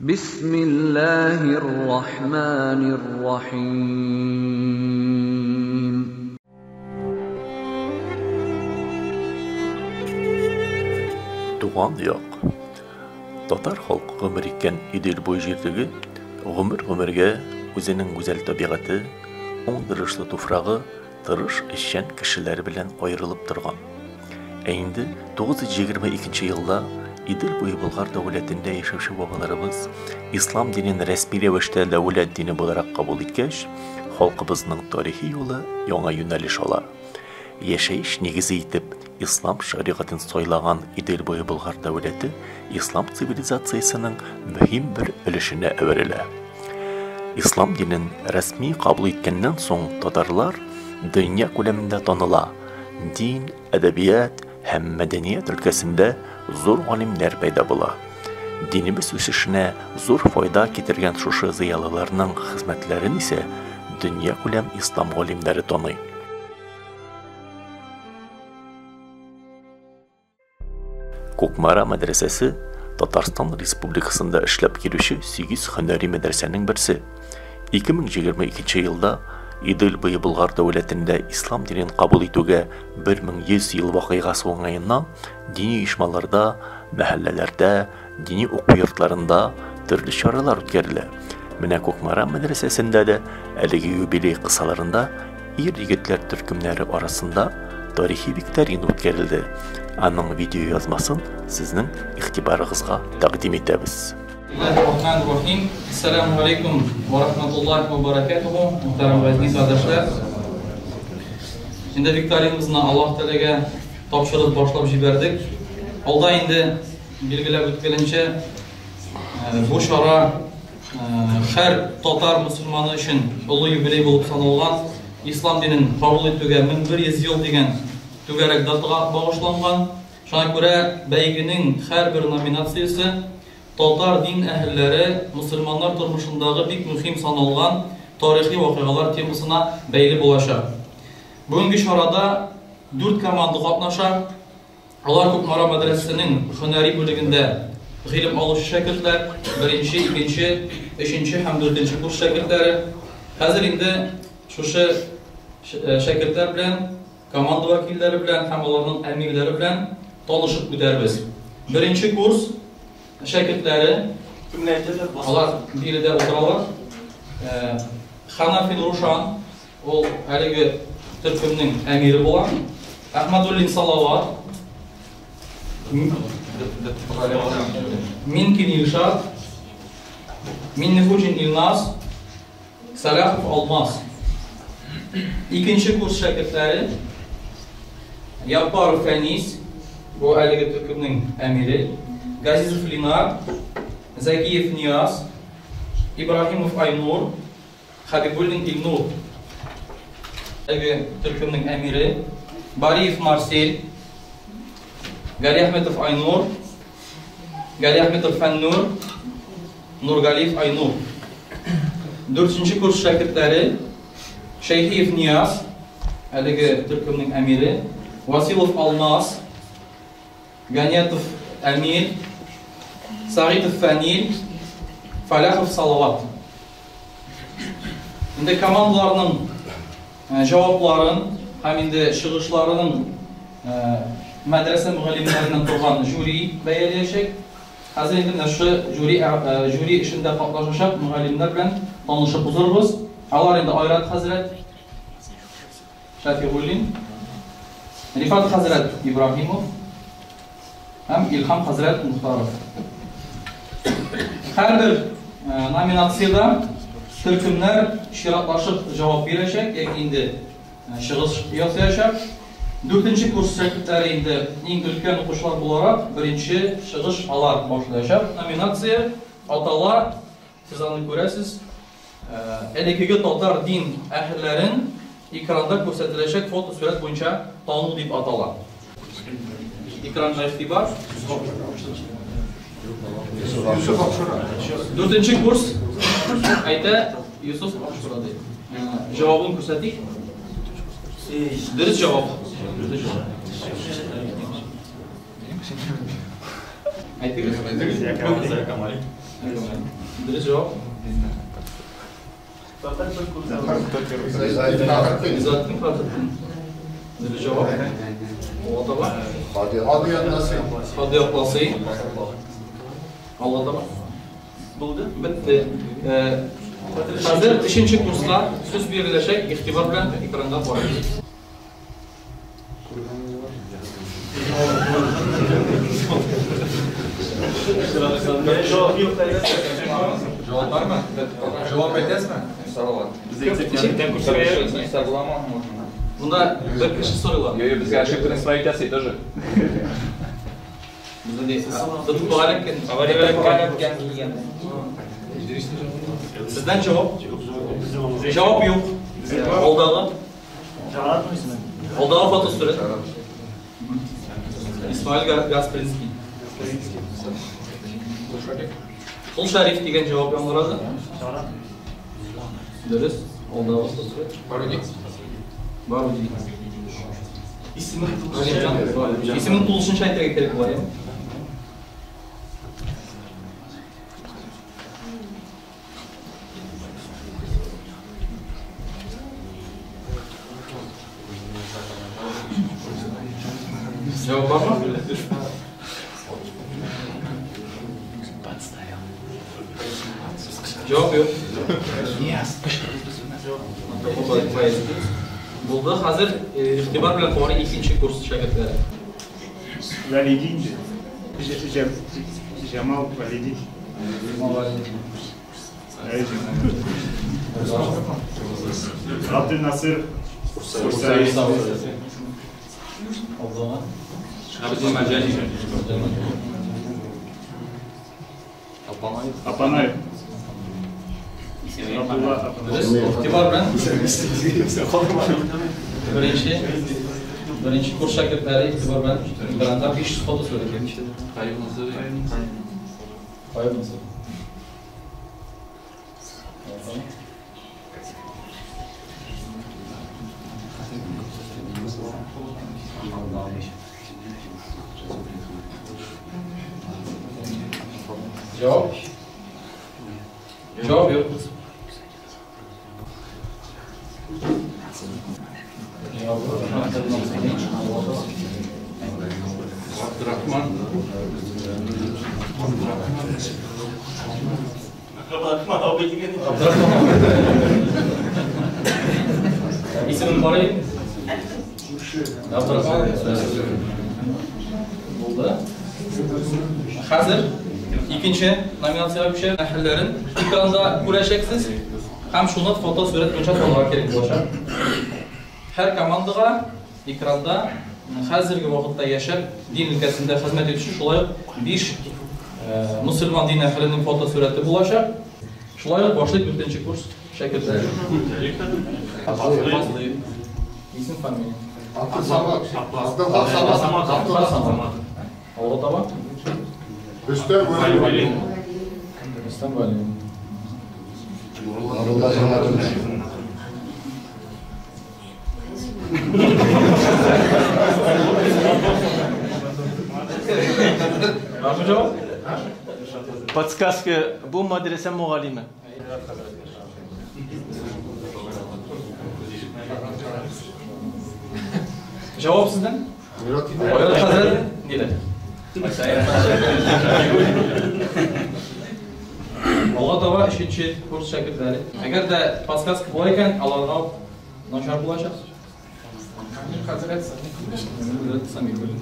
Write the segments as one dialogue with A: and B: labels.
A: Бисмиллаһир рахманир рахим.
B: Туган як. Татар халкы гомер иткән Идел буе җирлеге гомер-гомергә үзенең гүзәл табигате, уңдырышлы туфрагы, тырыш, эшчән кешеләре белән аерылып торган. Ә инде 922 елда Идел буе Болгар дәүләтендә яшәүче бабаларыбыз ислам динен рәсми рәвештә дәүләт дине буларак кабул иткәч, халкыбызның тарихи юлы яңа юнәлеш ала. Яшәеш нигезе итеп ислам шәригатен сайлаган Идел буе Болгар дәүләте ислам цивилизациясенең мөһим бер өлешенә әверелә. Ислам динен рәсми кабул иткәннән соң татарлар дөнья күләмендә таныла. Дин, әдәбият һәм мәдәният өлкәсендә зур галимнәр пәйда була. Динебез үсешенә зур файда китергән шушы зыялыларның хезмәтләрен исә дөньякүләм ислам галимнәре таный. Кукмара мәдрәсәсе Татарстан Республикасында эшләп килүче 8 һөнәри мәдрәсәнең берсе. 2022 елда Идел буе Болгар дәүләтендә ислам динен кабул итүгә 1100 ел вакыйгасы уңаеннан дини оешмаларда, мәхәлләләрдә, дини уку йортларында төрле чаралар үткәрелә. Менә Кукмара мәдрәсәсендә дә әлеге юбилей кысаларында ир-егетләр төркемнәре арасында тарихи викторина үткәрелде. Аның видеоязмасын сезнең игътибарыгызга тәкъдим итәбез.
C: Бисмиллаһир-рахманир-рахим. Ассаламу алейкум ва рахматуллахи ва баракатуху. Мөхтәрәм газиз кардәшләр. Инде викторинабызны Аллаһ Тәгаләгә тапшырып башлап җибәрдек. Алда инде билгеләп үткәнчә, бу чара һәр татар мусульманы өчен олы юбилей булып саналган ислам динен кабул итүгә 1100 ел дигән түгәрәк датага багышланган. Шуңа күрә бәйгенең һәрбер номинациясе татар дин әһелләре мусульманнар тормышындагы бик мөһим саналган тарихи вакыйгалар темасына бәйле булачак. Бүгенге чарада 4 команда катнаша. Алар Кукмара мәдрәсәсенең һөнәри бүлегендә гыйлем алучы шәкертләр, беренче, икенче, өченче һәм дүртенче курс шәкертләре. Хәзер инде шушы шәкертләр белән, команда вәкилләре белән һәм аларның әмирләре белән танышып үтәрбез. Беренче курс шәкертләре, алар биредә утыралар. Ханафин Рушан, ул әлеге төркемнең әмире була. Ахмадуллин Салават, Минкин Илшат, Миннехуҗин Илназ, Саляхов Алмаз. Икенче курс шәкертләре Яппаров Фәнис, бу әлеге төркемнең әмире, Газизов Линар, Зәкиев Нияз, Ибраһимов Айнур, Хабибуллин Илнур. Әлеге төркемнең әмире Бариев Марсель, Галиәхметов Айнур, Галиәхметов Фәннур, Нургалиев Айнур. Дүртенче курс шәкертләре Шәйхиев Нияз, әлеге төркемнең әмире, Василов Алмаз, Ганетов Әмир, Сагитов Фәнил, Фаляхов Салават. Инде командаларның җавапларын һәм инде чыгышларының мәдрәсә мөгаллимнәреннән торган жюри бәяләячәк. Хәзер инде менә шушы жюри эшендә катнашачак мөгаллимнәр белән танышып узырбыз. Алар инде Айрат хәзрәт Шәфигуллин, Рифат хәзрәт Ибраһимов һәм Илһам хәзрәт Мухтаров. Һәрбер номинациядә төркемнәр чиратлашып җавап бирәчәк яки инде чыгыш ясаячак. Дүртенче курс шәкертләре инде иң өлкән укучылар буларак беренче чыгыш алар башлаячак. Номинация атала, сез аны күрәсез, элеккеге татар дин әһелләрен экранда күрсәтеләчәк фотосурәт буенча тану дип атала. Экранга игътибар. Дүртенче курс әйтә Юсуф Акшура ди. Җавабын күрсәтик. Дөрес җавап. Әйтегез. Дөрес җавап. Иззәтдин Фәхретдин. Дөрес җавап. Алга таба.
D: Һади Атласи.
C: Һади Атласи. Алга таба. Булды. Бетте. Хәзер өченче курска сүз биреләчәк. Игътибар белән экранга карыйбыз. Җавап бармы?
E: Җавап әйтәсезме?
C: Монда бер кеше сорыйлар.
E: Йо, безгә ошибканы исправить итәсе тоже.
C: Сездән җавап? Җавап юк. Алдагы. Алдагы фотосурәт. Исмаил Гаспринский. Кол Шәриф дигән җавап яңгырады. Дөрес. Алдагы фотосурәт.
E: Баруди.
C: Баруди. Исемен тулысынча әйтергә кирәк була. Җавап бармы? Җавап юк. Булды. Хәзер игътибар белән карый икенче курс шәкертләре.
F: Вәлиди. Җамал Вәлиди. Абдулнасыр Курсаи.
E: Шиһабетдин Мәрҗани.
F: Апанаев. Абдулла Апанаев.
C: Игътибар белән. Беренче курс шәкертләре игътибар белән экранда 500 фотосурәт.
E: Каюм Насыйри.
C: Каюм Насыйри. Җавап? Җавап юк.
E: Абдурахман. Абдурахман абый дигән.
C: Абдурахман. Исемен карыйм. Абдурахман. Булды. Хәзер икенче номинациягә күчә. Әһелләрен экранда күрәчәксез һәм шуны фотосурәт буенча танырга кирәк булачак. Һәр командага экранда хәзерге вакытта яшәп дин өлкәсендә хезмәт итүче шулай ук 5 мусульман дин әһеленең фотосурәте булачак. Шулай ук башлый 4нче курс шәкертләре. Фазлыев. Исем, фамилия.
D: Абдусамат.
C: Абдусамат. Алга таба.
D: Рөстәм Вәлиев.
C: Рөстәм Вәлиев.
D: Нурулла Җамалов.
C: Бармы җавап?
B: Подсказка: бу мәдрәсә мөгаллиме.
C: Җавап сездән? Айрат хәзрәт ниләр? Алга таба өченче курс шәкертләре. Әгәр дә подсказка була икән, аларга начар булачак.
E: Камил хәзрәт
C: Самигуллин.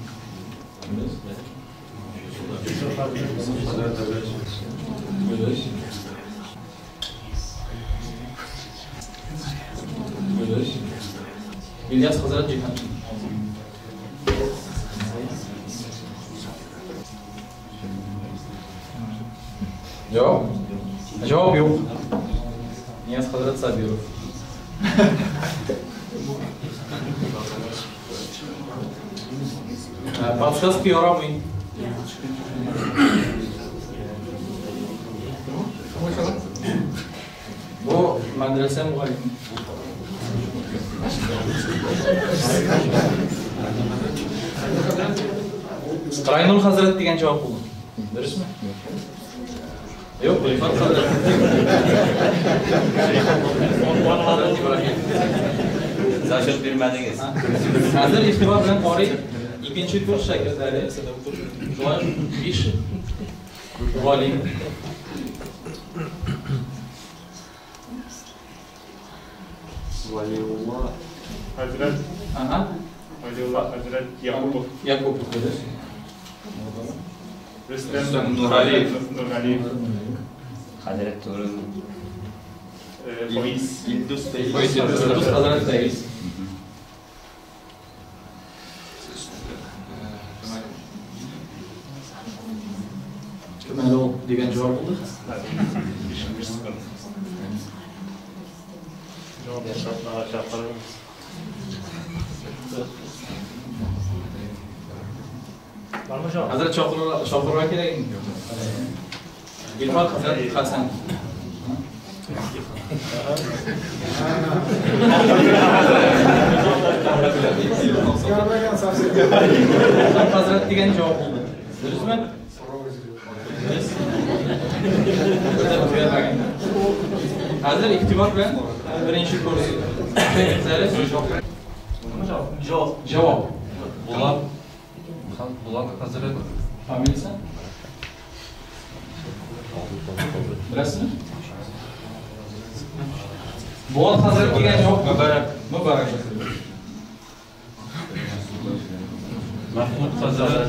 C: Ильяс хәзрәт Җиһаншин. Җавап? Җавап юк. Нияз хәзрәт Сабиров. Подсказки ярамый. Бу мәдрәсә мөгаллиме. Райнур хәзрәт дигән җавап булды. Дөресме? Юк, Рифат хәзрәт.
G: Зачет бирмәдегез.
C: Хәзер игътибар белән карыйк. Икенче курс шәкертләре. Шулай ук 5 галим.
F: Валиулла. Хәзрәт.
C: Ага.
F: Валиулла хәзрәт Якупов.
C: Якупов, дөрес.
F: Рөстәм Нургалиев. Нургалиев.
G: Хәзрәт туры.
F: Фаиз.
E: Илдус Фәиз.
C: Илдус хәзрәт Фәиз. Кем әле ул дигән җавап булды? Хәзрәт чакырырга кирәк инде. Илфат хәзрәт Хәсән. Илфат хәзрәт дигән җавап булды. Дөресме? Дөрес. Хәзер игътибар белән беренче курс шәкертләре. Җавап. Җавап.
E: Булат. Булат хәзрәт.
C: Фамилиясе? Беләсезме? Булат хәзрәт дигән җавап Мөбарәк. Мөбарәк.
E: Мәхмүт хәзрәт.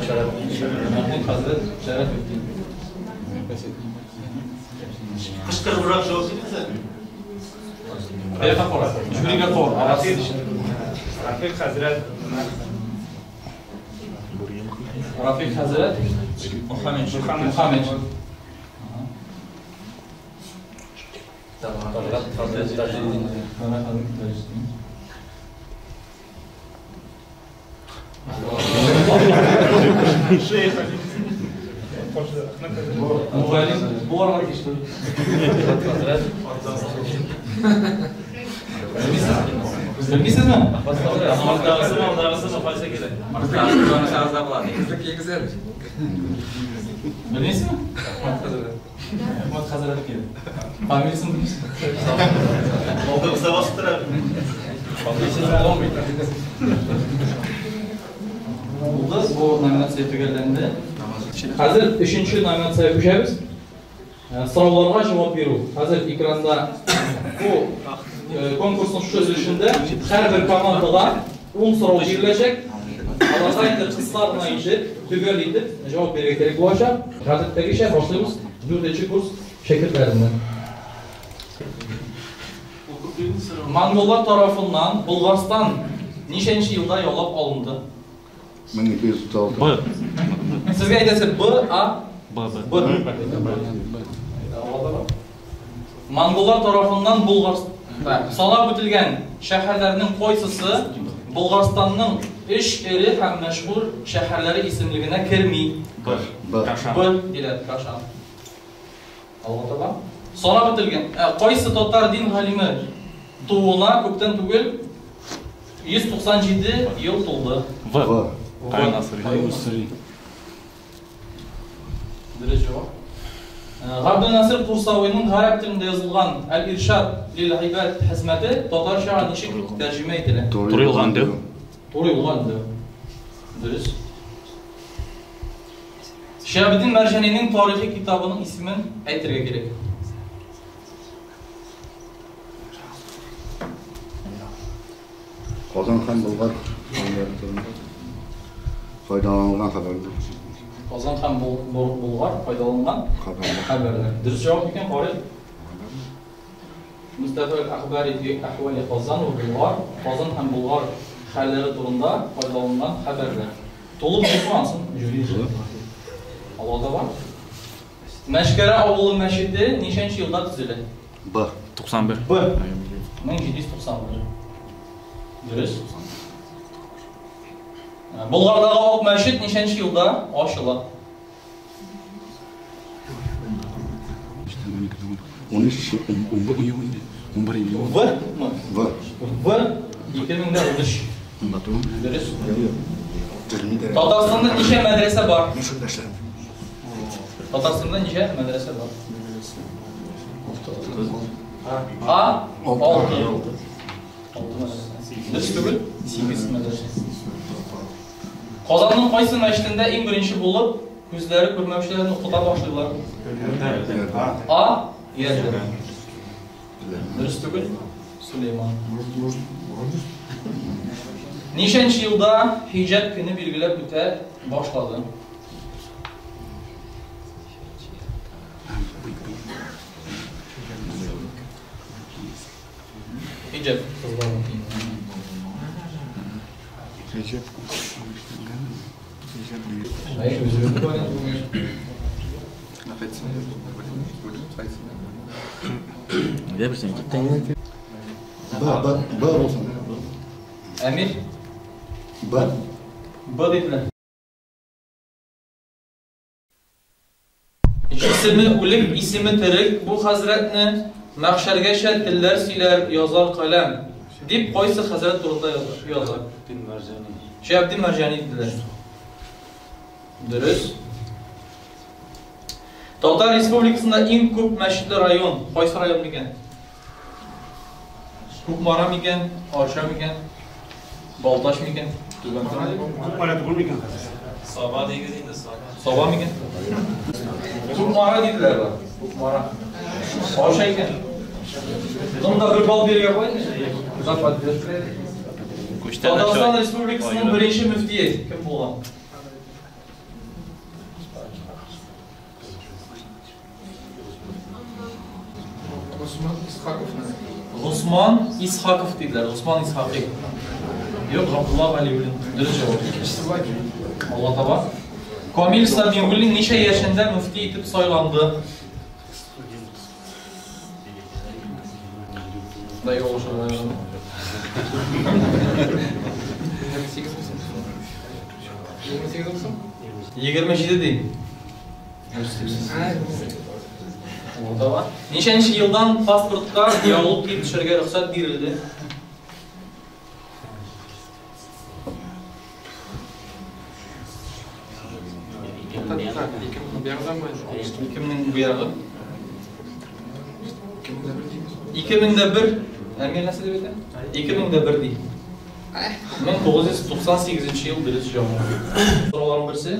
C: Мәхмүт хәзрәт Шәрәфетдин.
B: Кычкырыбрак җавап бирегез әле.
C: Бәйгә кара. Жюрига кор.
F: Рафик хәзрәт.
C: Рафик хәзрәт Мухаммед. Мухаммед.
E: Талгат хәзрәт Таҗетдин. Мугалим буларга тиешле. Белмисезме? Андагысымы, кайсы кирәк?
C: Белмисезме? Әхмәт хәзрәт килде. Фамилиясен белмисезме?
B: Алдыгызда басып тора.
C: Булды, бу номинация төгәлләнде. Хәзер өченче номинациягә күчәбез. Сорауларга җавап бирү. Хәзер экранда бу конкурсның шушы өлешендә һәрбер командага 10 сорау биреләчәк. Аларга инде кыска гына итеп, төгәл итеп җавап бирергә кирәк булачак. Гадәттәгечә башлыйбыз 4нче курс шәкертләреннән. Монголлар тарафыннан Болгарстан ничәнче елда яулап алынды?
D: 1236.
E: Б.
C: Сезгә әйтәсе Б, А,
E: Б, Б.
C: Б. Монголлар тарафыннан Болгарстан санап үтелгән шәһәрләрнең кайсысы Болгарстанның өч эре һәм мәшһүр шәһәрләре исемлегенә керми?
E: Б.
D: Б.
C: Б диләр, Кашан. Алга таба. Санап үтелгән, кайсы татар дин галиме тууына күптән түгел 197 ел тулды?
E: В.
D: В.
E: Кайнасыр.
C: Дөрес җавап. Габдулнасыр Курсавиның гарәп телендә язылган Әл-Иршад лил-Гыйбад хезмәте татарчага ничек тәрҗемә ителә?
E: Туры юлга өндәү.
C: Туры юлга өндәү. Дөрес. Шиһабетдин Мәрҗанинең тарихи китабының исемен әйтергә кирәк.
D: Казан һәм Болгар хәбәрләре турында файдаланылган хәбәрләр.
C: Казан һәм Болгар файдаланган
D: Хәбәрләр.
C: хәбәрләр. Дөрес җавап икән, карыйк. Мустафа әл-Әхбари фи әхвали Казан ва Болгар, Казан һәм Болгар хәлләре турында файдаланган хәбәрләр. Тулы булмасын, ансын жюри. Алла таба. Мәшкәрә авылы мәчете ничәнче елда төзелә?
D: Б.
E: 91.
C: Б. 1791. Дөрес. Болгардагы ак мәчет ничәнче елда ачыла?
D: 13.
C: В.
D: В.
C: В. 2013. Дөрес.
D: Телмидә.
C: Татарстанда ничә мәдрәсә бар?
D: Мин шунда эшләдем.
C: Татарстанда ничә мәдрәсә бар? А. 6. Дөрес түгел? 8 мәдрәсә. Казанның кайсы мәчетендә иң беренче булып күзләре күрмәүчеләрне укыта башлыйлар? А. Ярдәм. Дөрес түгел? Сөләйман. Ничәнче елда хиҗаб көне билгеләп үтә башлады? Хиҗаб кызларның киеме.
D: Хиҗаб.
C: Әй, үзебезнең вариант булмый.
E: Әйдә берсен киттең.
D: Б, Б, Б булсын.
C: Әмир?
D: Б.
C: Б диделәр. Җисеме үлек, исеме терек бу хәзрәтне мәхшәргәчә телләр сөйләр, язар каләм. Дип кайсы хәзрәт турында яза? Шиһабетдин Мәрҗани диделәр. Дөрес. Татар Республикасында иң күп мәчетле район кайсы район микән? Кукмара микән, Арча микән, Балтач микән? Түбән Кама.
F: Кукмара түгел микән хәзер?
G: Саба дигез инде, Саба.
C: Саба микән? Кукмара диделәр бар. Кукмара. Арча икән. Монда бер балл бирергә куй. За поддержку. Татарстан Республикасының беренче мөфтие кем булган?
F: Госман Исхаков.
C: Госман Исхаков диделәр. Госман Исхакый. Юк, Габдулла Галиуллин. Дөрес җавап. Алла таба. Камил Сәмигуллин ничә яшендә мөфти итеп сайланды? Да ялгышырга ярамый.
F: 28 булсын. 28 булсын?
C: 27 ди. Ничәнче елдан паспортка яулык киеп төшәргә рөхсәт бирелде? Икемнең буягы? 2001. Әмир нәрсә дип әйтә? 2001 ди. 1998 ел дөрес җавап. Сорауларның берсе.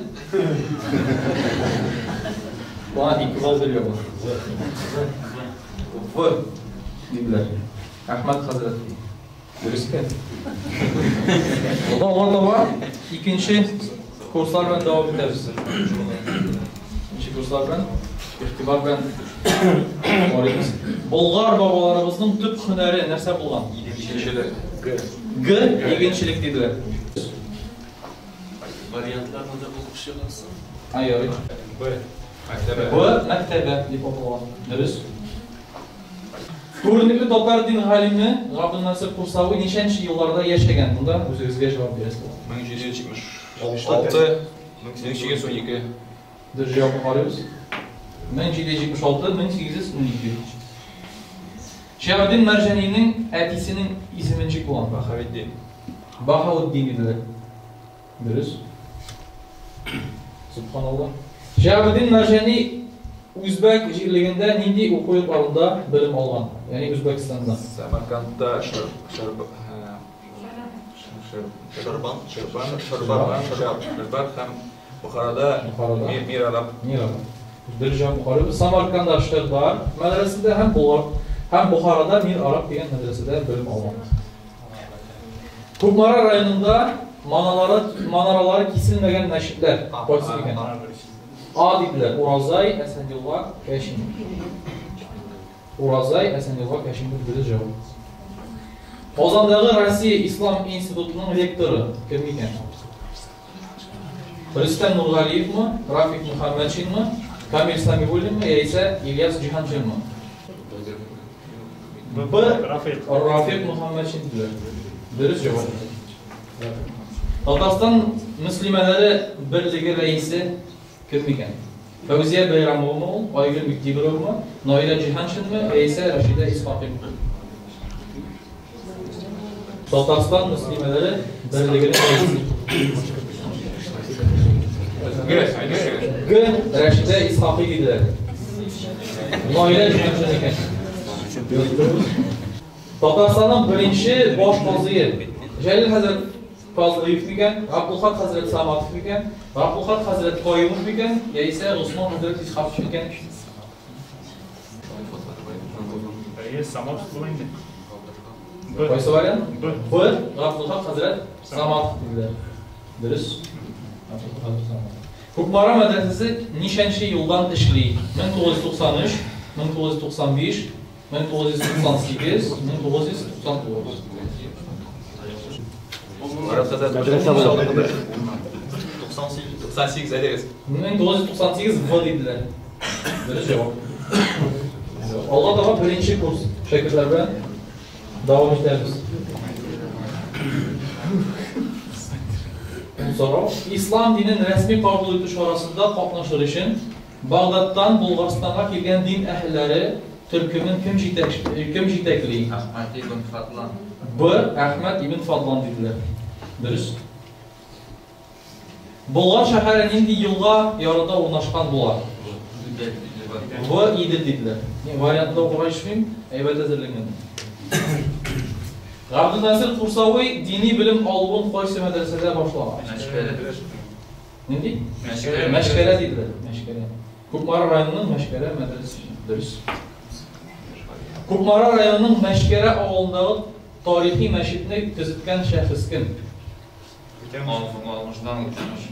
C: Бана 2 балл биргән була. В диделәр. Әхмәт хәзрәт ди. Дөрес икән. Алла таба икенче курслар белән дәвам итәбез. Икенче курслар белән игътибар белән карыйбыз. Болгар бабаларыбызның төп һөнәре нәрсә булган?
F: Игенчелек.
C: Г. Игенчелек диделәр.
G: Вариантларны да булып чыгасың.
C: Ай, ярый.
F: Б. Мәктәбе.
C: Б. Мәктәбе дип аталган. Дөрес. Күренекле татар дин галиме Габдулнасыр Курсави ничәнче елларда яшәгән? Монда үзегезгә җавап бирәсез.
F: 1776, 1812.
C: Дөрес җавапны карыйбыз. 1776, 1812. Шиһабетдин Мәрҗанинең әтисенең исеме ничек булган?
F: Баһаветдин.
C: Баһаветдин диделәр. Дөрес. Субханалла. Шиһабетдин Мәрҗани Үзбәк җирлегендә нинди уку йортларында белем алган? Ягъни Үзбәкстанда.
F: Самаркандта
G: Шарбан.
F: Шарбан һәм Бухарада
C: Бухарада.
F: Мир Араб.
C: Мир Араб. Дөрес җавап карыйбыз. Самарканда Шербар мәдрәсәсендә һәм Булгар һәм Бухарада Мир Араб дигән мәдрәсәдә белем алган. Кукмара районында манаралары киселмәгән мәчетләр кайсы икән? А диделәр. Уразай, Әсәнъелга, Кәшин. Уразай, Әсәнъелга, Кәшин дип дөрес җавап. Казандагы Россия Ислам институтының ректоры кем икән? Рөстәм Нургалиевмы, Рафик Мөхәммәтшинмы, Камил Сәмигуллинмы яисә Ильяс Җиһаншинмы? Б.
F: Рафик.
C: Рафик Мөхәммәтшин диделәр. Дөрес җавап. Татарстан мөслимәләре берлеге рәисе кем икән? Фәүзия Бәйрамовамы ул, Айгөл Биктимировамы, Наилә Җиһаншинмы яисә Рәшидә Исхакыймы? Татарстан мөслимәләре берлегенең рәисе.
F: Г.
C: Г. Рәшидә Исхакый диделәр. Наилә Җиһаншин икән. Татарстанның беренче баш казые Җәлил хәзрәт Фазлыев микән, Габдулхак хәзрәт Саматов микән, Габдулхак хәзрәт Каюмов микән, яисә Госман хәзрәт Исхаков микән?
H: Әйе, Саматов була инде. Б.
C: Кайсы вариант?
H: Б.
C: Б. Габдулхак хәзрәт Саматов диделәр. Дөрес. Габдулхак хәзрәт Саматов. Кукмара мәдрәсәсе ничәнче елдан эшли? 1993, 1995, 1998, 1999.
E: Мәдрәсә була.
F: 98 әйдәгез.
C: 1998 В диделәр. Дөрес җавап. Алга таба беренче курс шәкертләр белән дәвам итәбез. Сорау. Ислам динен рәсми кабул итү чарасында катнашыр өчен Багдадтан Булгарстанга килгән дин әһелләре төркемен кем кем җитәкли?
G: Әхмәт ибн Фадлан.
C: Б. Әхмәт ибн Фадлан диделәр. Дөрес. Болгар шәһәре нинди елга ярында урнашкан була? В. Идел диделәр. Мин вариантны укырга җитешмим, әйбәт әзерләнгән. Габдулнасир Курсавый дини белем алуын кайсы мәдрәсәдә башлаган?
G: Мәшкәрә.
C: Нинди?
G: Мәшкәрә.
C: Мәшкәрә диделәр. Мәшкәрә. Кукмара районының Мәшкәрә мәдрәсәсе. Дөрес. Кукмара районының Мәшкәрә авылындагы тарихи мәчетне төзеткән шәхес кем?
G: Малмыждан Үтәмеш.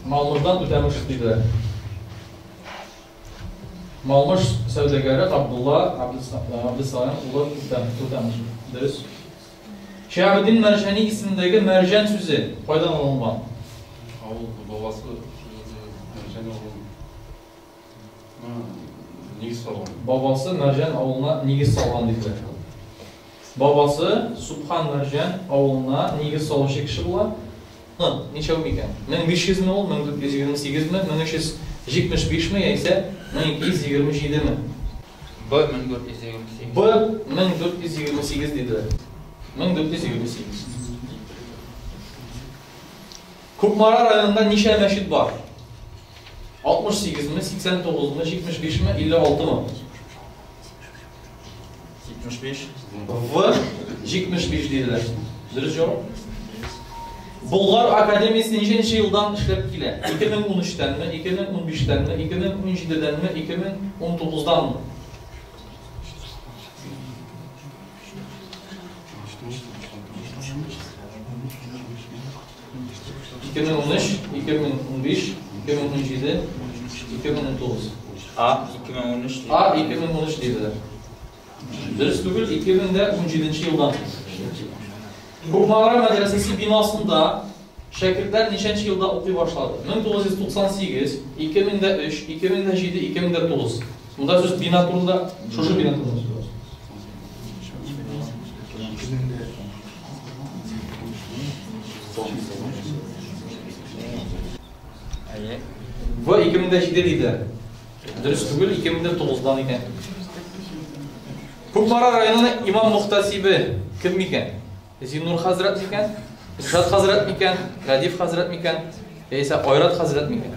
C: Малмыждан Үтәмеш диделәр. Малмыж сәүдәгәре Габдулла Абдусалам улы Үтәмеш. Дөрес. Шиһабетдин Мәрҗани исемендәге Мәрҗән сүзе кайдан алынган?
I: Авыл бабасы Мәрҗән авылына нигез салган.
C: Бабасы Мәрҗән авылына нигез салган диделәр. Бабасы Субхан Мәрҗән авылына нигез салучы кеше була. Ничәү микән? 1500 ме ул, 1428 ме, 1375 ме, яисә 1227 ме?
G: Б 1428.
C: Б 1428 диделәр. 1428. Кукмара районында ничә мәчет бар? 68 ме, 89 мы, 75 ме, 56 мы?
G: 75.
C: В 75 диделәр. Дөрес җавап. Болгар академиясе ничәнче елдан эшләп килә? 2013-тәнме, 2015-тәнме, 2017-дәнме, 2019-данмы? 2013, 2015, 2017, 2019.
G: А 2013.
C: А 2013 диделәр. Дөрес түгел, 2017 елдан. Кукмара мәдрәсәсе бинасында шәкертләр ничәнче елда укый башлады? 1998, 2003, 2007, 2009. Монда сүз бина турында, шушы бина турында сүз.
G: Әйе.
C: В 2007 диделәр. Дөрес түгел, 2009-дан икән. Кукмара районының имам мөхтәсибе кем микән? Зиннур хәзрәт микән? Ришат хәзрәт микән? Рәдиф хәзрәт микән? Яисә Айрат хәзрәт микән?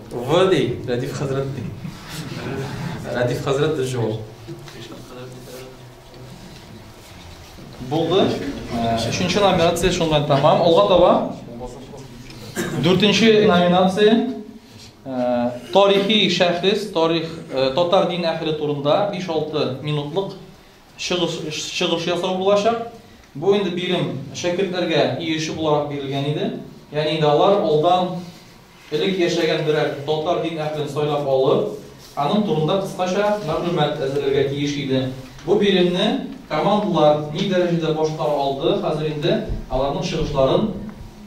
C: В ди, Рәдиф хәзрәт ди. Рәдиф хәзрәт дөрес җавап. Булды. Өченче номинация шуннан тәмам. Алга таба. Дүртенче номинация тарихи шәхес, тарих татар дин әһеле турында 5-6 минутлык чыгыш ясау булачак. Бу инде бирем шәкертләргә иеше буларак бирелгән иде. Ягъни инде алар алдан элек яшәгән берәр татар дин әһелен сайлап алып, аның турында кыскача мәгълүмат әзерләргә тиеш иде. Бу биремне командалар ни дәрәҗәдә башкара алды, хәзер инде аларның чыгышларын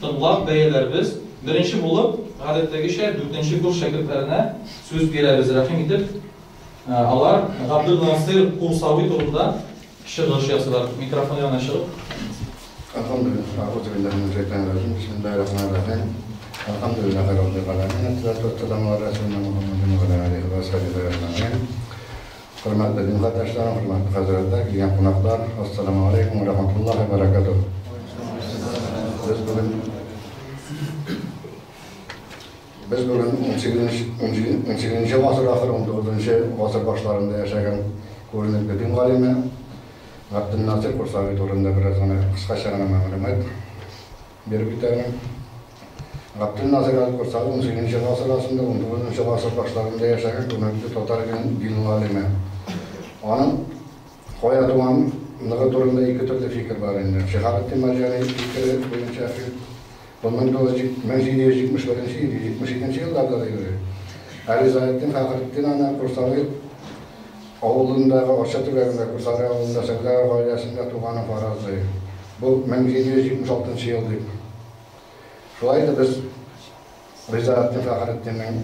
C: тыңлап бәяләрбез. Беренче булып, гадәттәгечә, дүртенче курс шәкертләренә сүз бирәбез. Рәхим итеп, алар Габдулнасир Курсави турында чыгыш ясыйлар. Микрофон янына чыгып.
D: Әлхәмдүлилләһ, әгъузу биллаһи минәш шайтанир раҗим. Бисмиллаһир-рахманир-рахим. Әлхәмдүлиллаһи раббил галәмин. Әс-салату вәс-саламу аля расулина Мухаммадин ва аля алихи ва асхабихи әҗмәгыйн. Хөрмәтле дин кардәшләрем, хөрмәтле хәзрәтләр, килгән кунаклар, ассаламу алейкум ва рахматуллаһи ва баракатуһ. Без бүген Без бүген 18 гасыр ахыры, 19 гасыр башларында яшәгән күренекле дин галиме Габденнасир Курсави турында бераз гына кыскача гына мәгълүмат биреп китәрмен. Габденнасир Курсави 18 гасыр ахырында, 19 гасыр башларында яшәгән күренекле татар дин галиме. Аның кая туганлыгы турында ике төрле фикер бар инде. Шиһабетдин Мәрҗани фикере буенча бу 1771-72 елларда да йөри. Ә Ризаэтдин Фәхретдин аны Курсави авылындагы Арча төбәгендә Курсави авылында сәүдәгәр гаиләсендә туганын фаразлый. Бу 1776 ел дип. Шулай итеп без Ризаэтдин Фәхретдиннең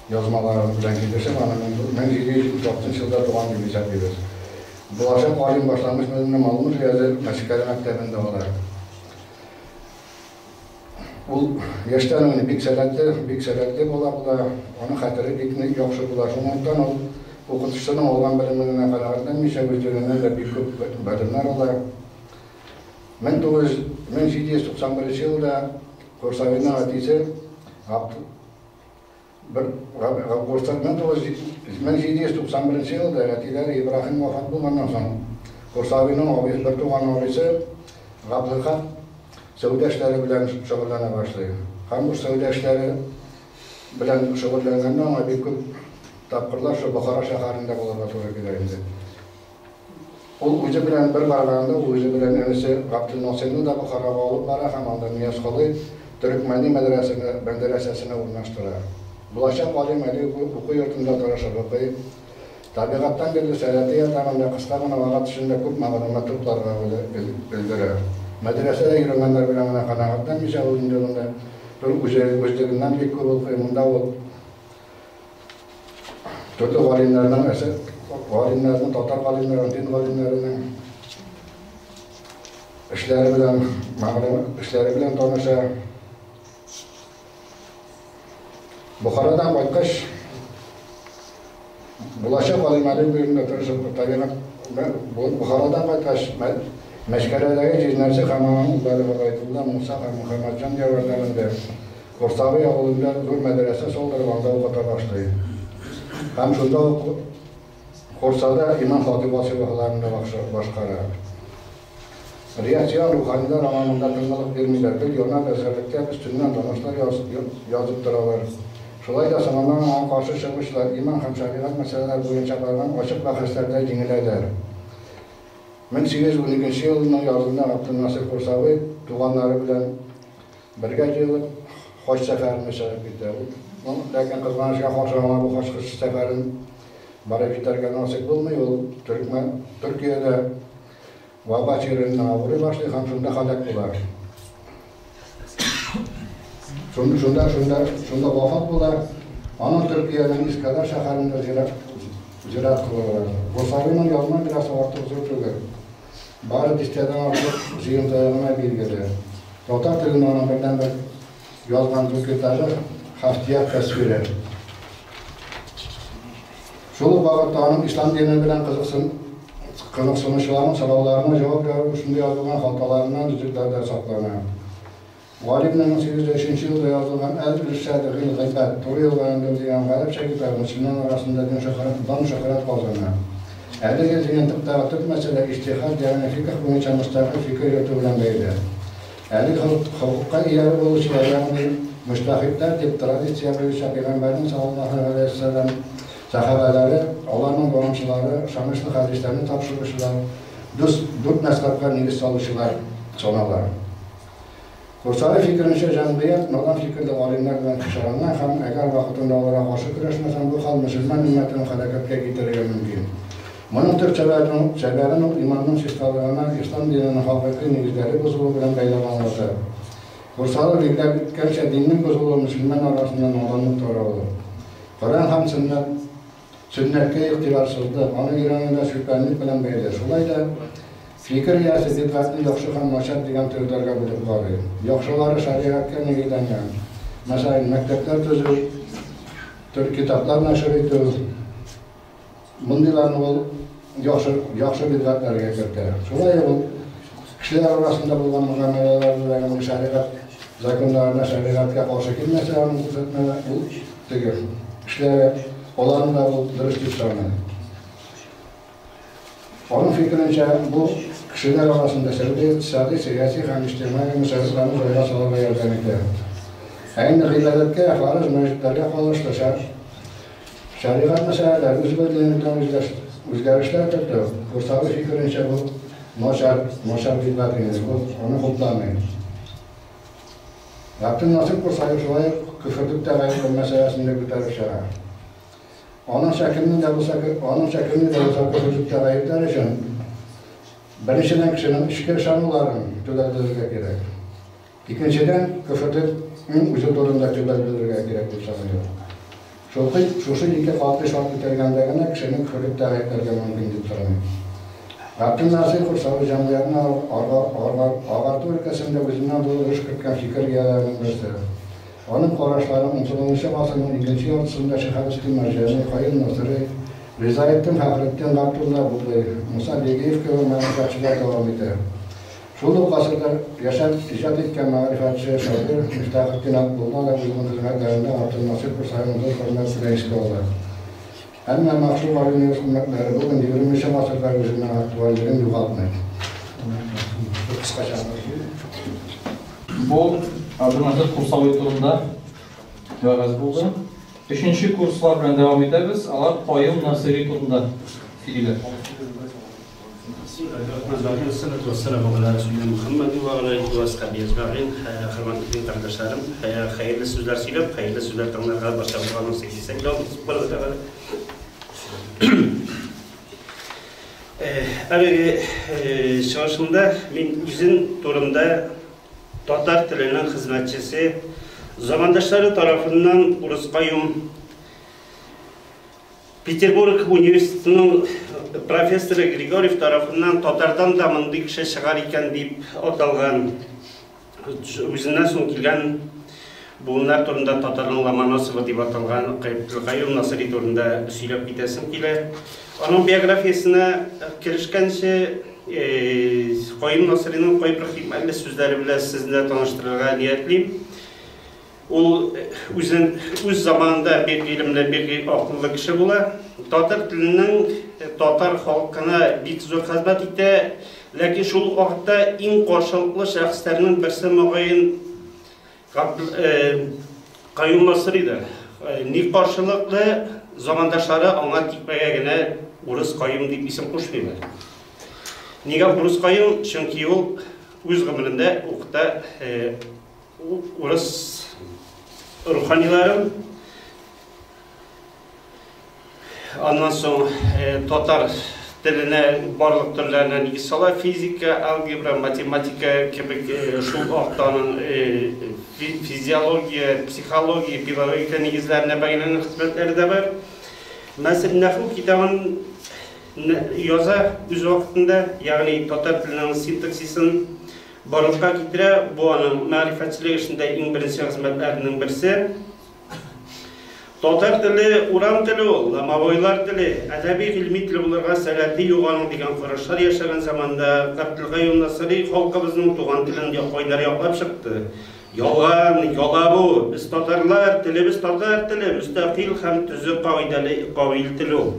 D: язмалары белән килешеп, аны 1776 елда туган дип исәплибез. Булачак галим башлангыч белемне Малмыж өязе Мәчкәрә мәктәбендә ала. Ул яшьтән үк бик сәләтле бала була, аның хәтере бик яхшы була. Шунлыктан ул укытучысының алган белеменә канәгатьләнмичә, үзлегеннән дә бик күп белемнәр ала. 1791 елда Курсавиның әтисе 1791 елда әтиләре Ибраһим вафат булганнан соң Курсавиның абыйсы, бер туган абыйсы Габделхак сәүдә эшләре белән шөгыльләнә башлый. Һәм бу сәүдә эшләре белән шөгыльләнгәндә аңа бик күп тапкырлар шул Бохара шәһәрендә булырга туры килә инде. Ул үзе белән бер барганда, ул үзе белән энесе Габделнасирны да Бохарага алып бара һәм анда Ниязколый Төрекмәни мәдрәсәсенә урнаштыра. Булачак галим әле уку йортында тырышып укый. Табигатьтан бирле сәләте ярдәмендә кыска гына вакыт эчендә күп мәгълүмат тупларга өлгерә. Мәдрәсәдә өйрәнгәннәр белән генә канәгатьләнмичә, ул инде монда үзлегеннән бик күп укый. Монда ул төрле галимнәрнең, галимнәрнең, татар галимнәренең, дин галимнәренең эшләре белән таныша. Бохарадан кайткач, булачак галим әле бирендә тырышып табигать Бохарадан кайткач, Мәчкәрәдәге җизнәсе һәм аның уллары Гобәйдулла, Муса һәм Мөхәммәтҗан ярдәмендә Курсави авылында зур мәдрәсә салдырып, анда укыта башлый. Һәм шунда ук Курсада имам хатиб вазифаларын да башкара. Реакцион руханилар аңа монда тынгылык бирмиләр, гел янап әзерлектә өстеннән донослар язып торалар. Шулай да соңыннан аңа каршы чыгучылар иман һәм шәригать мәсьәләләре буенча барган ачык бәхәсләрдә җиңеләләр. 1812 елның язында Габденнасир Курсави туганнары белән бергә җыелып хаҗ сәфәренә чыгып китә. Ләкин кызганычка каршы аңа бу хаҗ сәфәрен барып җитәргә насыйп булмый. Ул Төркиядә ваба чиреннән авырый башлый һәм шунда һәлак була. Шунда вафат була. Аның Төркиянең Искәндәр шәһәрендә зират кылалар. Курсавиның язма мирасы артык зур түгел. Бары дистәдән артык җыентыгы гына билгеле. Татар телендә аның бердәнбер язган зур китабы Хафтият тәсвире. Шул ук вакытта аның ислам дине белән кызыксынучыларның сорауларына җавап бирү шундый язылган хаталарыннан өзекләр дә саклана. Галимнең 1803 елда язылган Әл-Иршад гыйл-Гыйбад туры юлга өндәү дигән гарәпчә китабы мөселман арасында дан шөһрәт казана. Әлеге җыентыктагы төп мәсьәлә иҗтиһад, ягъни фикһ буенча мөстәкыйль фикер йөртү белән бәйле. Әлеге хокукка ия булучылар, ягъни мөҗтәһидләр дип традиция буенча пәйгамбәрнең саллаллаһу алейһи ва сәлләм сәхабәләре, аларның дәвамчылары, ышанычлы хәдисләрне тапшыручылар, дүрт мәзһәбкә нигез салучылар санала. Курсави фикеренчә, җәмгыять надан фикерле галимнәр белән пычранган һәм әгәр вакытында аларга каршы көрәшмәсәң, бу хәл мөселман өммәтен һәлакәткә китерергә мөмкин. Моның төп сәбәбен ул иманның чисталыгына, ислам диненең хакыйкый нигезләре бозылу белән бәйләп аңлата. Курсави билгеләп үткәнчә, диннең бозылуы мөселман арасында наданлык таралу. Коръән һәм сөннәткә игътибарсызлык, аны өйрәнүдә сүлпәнлек белән бәйле. Шулай да фикер иясе бидгатьне яхшы һәм начар дигән төрләргә бүлеп карый. Яхшылары шәригатькә нигезләнгән. Мәсәлән, мәктәпләр төзү, төр китаплар нәшер итү. Мондыйларны ул яхшы бидгатьләргә кертә. Шулай ул кешеләр арасында булган мөгамәләләрне, ягъни шәригать законнарына, шәригатькә каршы килмәсә, аның күрсәтмә ул теге эшләре, аларны да ул дөрес дип саный. Аның фикеренчә, бу кешеләр арасында сәүдә, икътисади, сәяси һәм иҗтимагый мөнәсәбәтләрне җайга салырга ярдәм итә. Ә инде гыйбадәткә, фарыз, мәҗетләргә калышлы шәригать мәсьәләләре үз белгәнлектән үзгәрешләр кертү, Курсави фикеренчә, бу начар, начар бидгать инде, ул аны хупламый. Габделнасыйр Курсави шулай ук көферлектә гаепләү мәсьәләсен дә күтәреп чыга. Аныңча кемне дә булса, аныңча кемне дә булса көферлектә гаепләр өчен беренчедән кешенең эчке ышануларын төгәл белергә кирәк. Икенчедән, көферлекнең үзе турында төгәл белергә кирәк дип саный ул. Шушы ике катгый шарт үтәлгәндә генә кешене көферлектә гаепләргә мөмкин дип саный. Габделнасыйр Курсави җәмгыятьне агарту өлкәсендә үзеннән зур өлеш керткән фикер ияләренең берсе. Аның карашларын 19 гасырның икенче яртысында Шиһабетдин Мәрҗани, Каюм Насыйри, Ризаэтдин Фәхретдин Габдулла Бутлый, Муса Бигиев кебек мәгърифәтчеләр дәвам итә. Шул ук гасырда яшәп иҗат иткән мәгърифәтче шагыйрь Мифтахетдин Абдулла да үзенең хезмәтләрендә Габделнасыйр Курсавиның зур хөрмәт белән искә ала. Әмма мәхшүр галимнең хезмәтләре бүген 20 гасырда үзенең актуальлеген югалтмый. Кыскача.
C: Бу Габделнасыйр Курсави турында вәгазь булды. Өченче курслар белән дәвам итәбез. Алар Каюм Насыйри турында сөйлиләр.
E: Бисмиллахир-рахманир-рахим. Ассалату вассаламу аля расулина Мухаммад ва аля алихи ва асхабихи аҗмаин. Хөрмәтле кардәшләрем, хәерле сүзләр сөйләп, хәерле сүзләр тыңларга барчабызга насыйп итсен. Субхану ва тааля. Әлеге чыгышымда мин үзем турында татар теленең хезмәтчесе, замандашлары тарафыннан Урыс Каюм, Петербург университетының профессоры Григорьев тарафыннан татардан да мондый кеше чыгар икән дип аталган, үзеннән соң килгән буыннар турында татарның Ломоносовы дип аталган Каюм Насыйри турында сөйләп китәсем килә. Аның биографиясенә керешкәнче, Каюм Насыйриның кайбер хикмәтле сүзләре белән сезне таныштырырга ниятлим. Ул үзен үз заманында бик гыйлемле, бик акыллы кеше була. Татар теленең татар халкына бик зур хезмәт итә, ләкин шул вакытта иң каршылыклы шәхесләрнең берсе мөгаен Каюм Насыйридыр. Ни каршылыклы замандашлары аңа тикмәгә генә Урыс Каюм дип исем кушмыйлар. Нигә Урыс Каюм? Чөнки ул үз гомерендә укыта урыс руханиларын, аннан соң татар теленә барлык төрләренә нигез сала, физика, алгебра, математика кебек шул вакытта аның физиология, психология, педагогика нигезләренә бәйләнгән хезмәтләре дә бар. Мәсәлән, Нәхү китабын яза үз вакытында, ягъни татар теленең синтаксисын барлыкка китерә. Бу аның мәгърифәтчелек эшендә иң беренче хезмәтләренең берсе. Татар теле урам теле ул, ломовойлар теле, әдәби гыйльми теле булырга сәләте юк аның дигән карашлар яшәгән заманда Габделкаюм Насыйри халкыбызның туган телен кайнар яклап чыкты. Ялган, яла бу. Без татарлар, телебез татар теле, мөстәкыйль һәм төзек кагыйдәле кавил теле ул.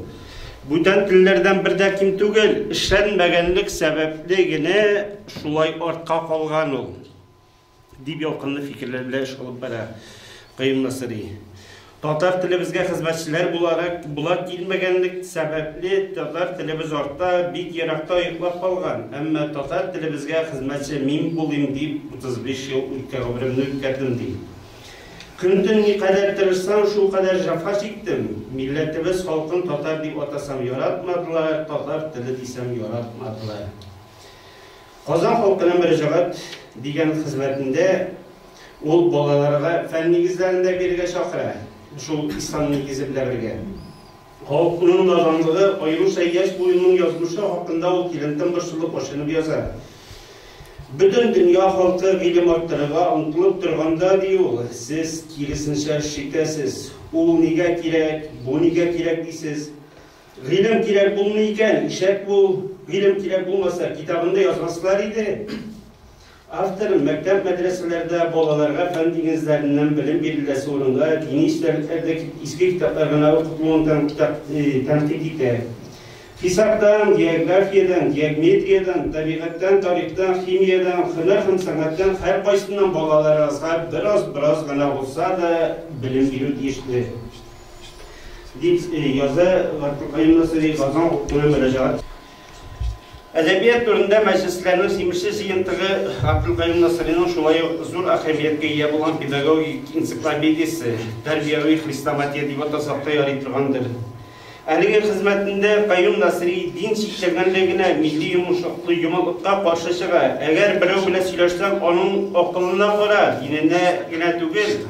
E: Бүтән телләрдән бер дә ким түгел, эшләнмәгәнлек сәбәпле генә шулай артка калган ул, дип ялкынлы фикерләр белән эш алып бара Каюм Насыйри. Татар телебезгә хезмәтчеләр буларак була килмәгәнлек сәбәпле татар телебез артта, бик еракта йоклап калган. Әмма татар телебезгә хезмәтче мин булыйм дип 35 ел үткә гомеремне үткәрдем ди. Көн-төн никадәр тырышсам, шул кадәр җәфа чиктем. Милләтебез халкын татар дип атасам яратмадылар, татар теле дисәм яратмадылар. Казан халкына мөрәҗәгать дигән хезмәтендә ул балаларга фән нигезләрен дә бирергә чакыра, шул ислам нигезе белән бергә. Халыкның наданлыгы, аеруча яшь буынның язмышы хакында ул тирәнтен борчылып, ачынып яза. Бөтен дөнья халкы гыйлем арттырырга омтылып торганда, ди ул, сез киресенчә эш итәсез. Ул нигә кирәк, бу нигә кирәк дисез. Гыйлем кирәк булмый икән, ишәк бул. Гыйлем кирәк булмаса, китабында язмаслар иде. Автор мәктәп-мәдрәсәләрдә балаларга фән нигезләреннән белем биреләсе урынга дини эчтәлекләрдәге изге китаплар гына укытылуын тәнкыйть итә. Хисаптан, географиядән, геометриядән, табигатьтән, тарихтан, химиядән, һөнәр һәм сәнгатьтән һәркайсыннан балаларыгызга бераз-бераз гына булса да белем бирү тиешле, дип яза Габделкаюм Насыйри Казан укытуына мөрәҗәгать. Әдәбият турында мәҗлесләрнең симешле җыентыгы Габделкаюм Насыйриның шулай ук зур әһәмияткә ия булган педагогик энциклопедиясе, тәрбияви хрестоматия дип атасак та ярый торгандыр. Әлеге хезмәтендә Каюм Насыйри дин чикләгәнлегенә, милли йомышаклы йомылыкка каршы чыга. Әгәр берәү белән сөйләшсәң, аның акылына кара, диненә генә түгел.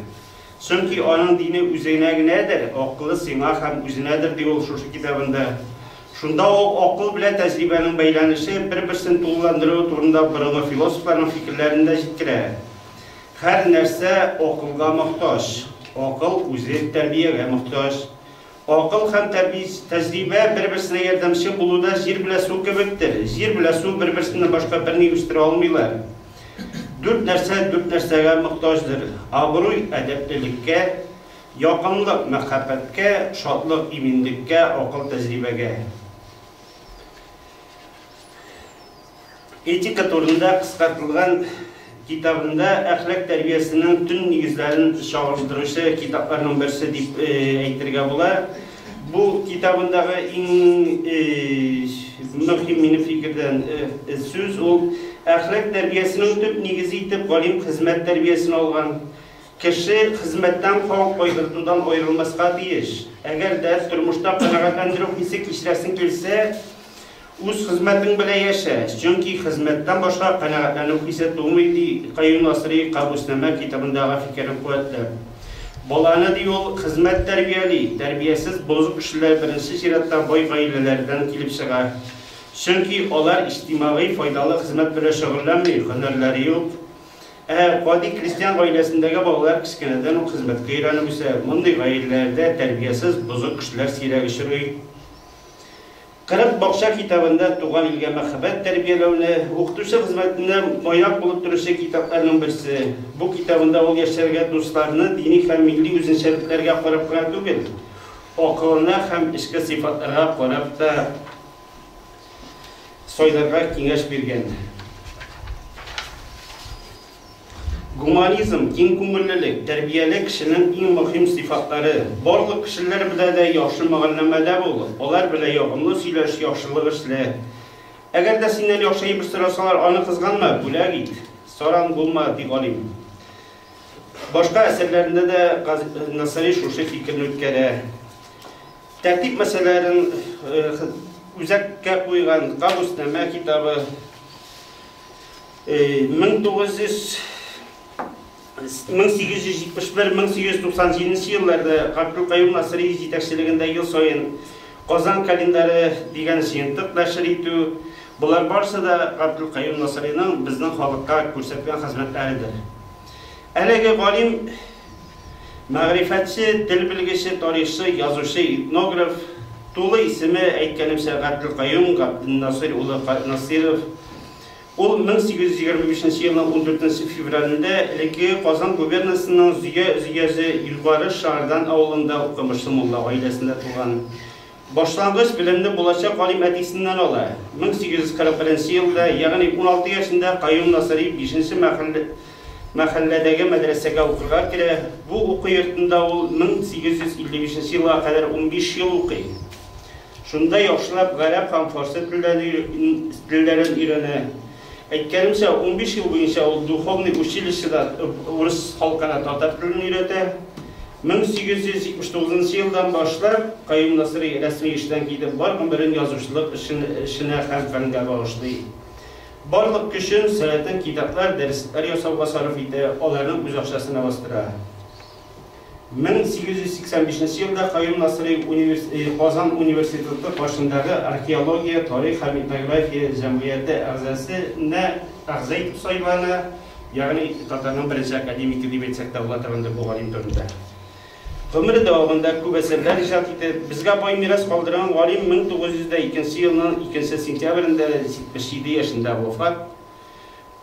E: Чөнки аның дине үзенә генәдер, акылы сиңа һәм үзенәдер, ди ул шушы китабында. Шунда ук акыл белән тәҗрибәнең бәйләнеше, бер-берсен тулыландыруы турында борынгы философларның фикерләрен дә җиткерә. Һәр нәрсә акылга мохтаҗ. Акыл үзе тәрбиягә мохтаҗ. Акыл һәм тәҗрибә бер-берсенә ярдәмче булуда җир белән су кебектер. Җир белән су бер-берсеннән башка берни үстерә алмыйлар. Дүрт нәрсә дүрт нәрсәгә мохтаҗдыр, абруй, әдәплелеккә, якынлык, мәхәббәткә, шатлык, иминлеккә, акыл, тәҗрибәгә. Этика турында кыскартылган китабында әхлак тәрбиясенең төн нигезләрен чагылдыручы китапларның берсе дип әйтергә була. Бу китабындагы иң мөһим минем фикердән сүз ул әхлак тәрбиясенең төп нигезе итеп галим хезмәт тәрбиясен алган. Кеше хезмәттән кан кайгыртудан аерылмаска тиеш. Әгәр дә тормышта канәгатьләндерү хисе кичерәсең килсә, Үз хезмәтең белән яшә, чөнки хезмәттән башка канәгатьләнү хисе тумый, ди Каюм Насыйри Кабуснамә китабындагы фикерен куәтләп. Баланы, ди ул, хезмәт тәрбияли, тәрбиясез бозык кешеләр беренче чиратта бай гаиләләрдән килеп чыга. Чөнки алар иҗтимагый файдалы хезмәт белән шөгыльләнми, һөнәрләре юк. Ә гади крестьян гаиләсендәге балалар кечкенәдән үк хезмәткә өйрәнеп үсә, мондый гаиләләрдә тәрбиясез, бозык кешеләр сирәк очрый. 40 бакча китабында туган илгә мәхәббәт тәрбияләүне, укытучы хезмәтенә маяк булып торучы китапларның берсе. Бу китабында ул яшьләргә дусларны дини һәм милли үзенчәлекләргә карап кына түгел, акылына һәм эчке сыйфатларга карап та сайларга киңәш биргән. Гуманизм, киң күңеллелек, тәрбияле кешенең иң мөһим сыйфатлары. Барлык кешеләр белән дә яхшы мөгамәләдә бул, алар белән ягымлы сөйләш, яхшылык эшлә. Әгәр дә синнән яхшы әйбер сорасалар, аны кызганма, бүләк ит. Саран булма, ди галим. Башка әсәрләрендә дә Насыйри шушы фикерне үткәрә. Тәртип мәсьәләләрен үзәккә куйган Кабуснамә китабы, 1871-1897 елларда Габделкаюм Насыйри җитәкчелегендә ел саен Казан календаре дигән җыентык нәшер итү, болар барысы да Габделкаюм Насыйриның безнең халыкка күрсәткән хезмәтләредер. Әлеге галим мәгърифәтче, тел белгече, тарихчы, язучы, этнограф, тулы исеме, әйткәнемчә, Габделкаюм Габденнасыйр улы Насыйров. Ул 1825 нче елның 14 февралендә элеккеге Казан губернасының Зөя өязе Югары Шардан авылында укымышлы мулла гаиләсендә туган. Башлангыч белемне булачак галим әтисеннән ала. 1841 елда, ягъни 16 яшендә Каюм Насыйри бишенче мәхәлләдәге мәдрәсәгә укырга керә. Бу уку йортында ул 1855 елга кадәр 15 ел укый. Шунда яхшылап гарәп һәм фарсы телләрен өйрәнә. Әйткәнемчә, 15 ел буенча ул духовный училищеда урыс халкына татар телен өйрәтә. 1879 елдан башлап Каюм Насыйри рәсми эштән китеп, бар гомерен язучылык эшенә һәм фәнгә багышлый. Барлык көчен, сәләтен китаплар, дәреслекләр ясауга сарыф итә, аларны үз акчасына бастыра. 1885 елда Каюм Насыйри Казан университеты каршындагы археология, тарих һәм этнография җәмгыяте әгъзасына әгъза итеп сайлана, ягъни татарның беренче академигы дип әйтсәк тә була торгандыр бу галим турында. Гомере дәвамында күп әсәрләр иҗат итеп, безгә бай мирас калдырган галим 1902 елның 2 сентябрендә 77 яшендә вафат.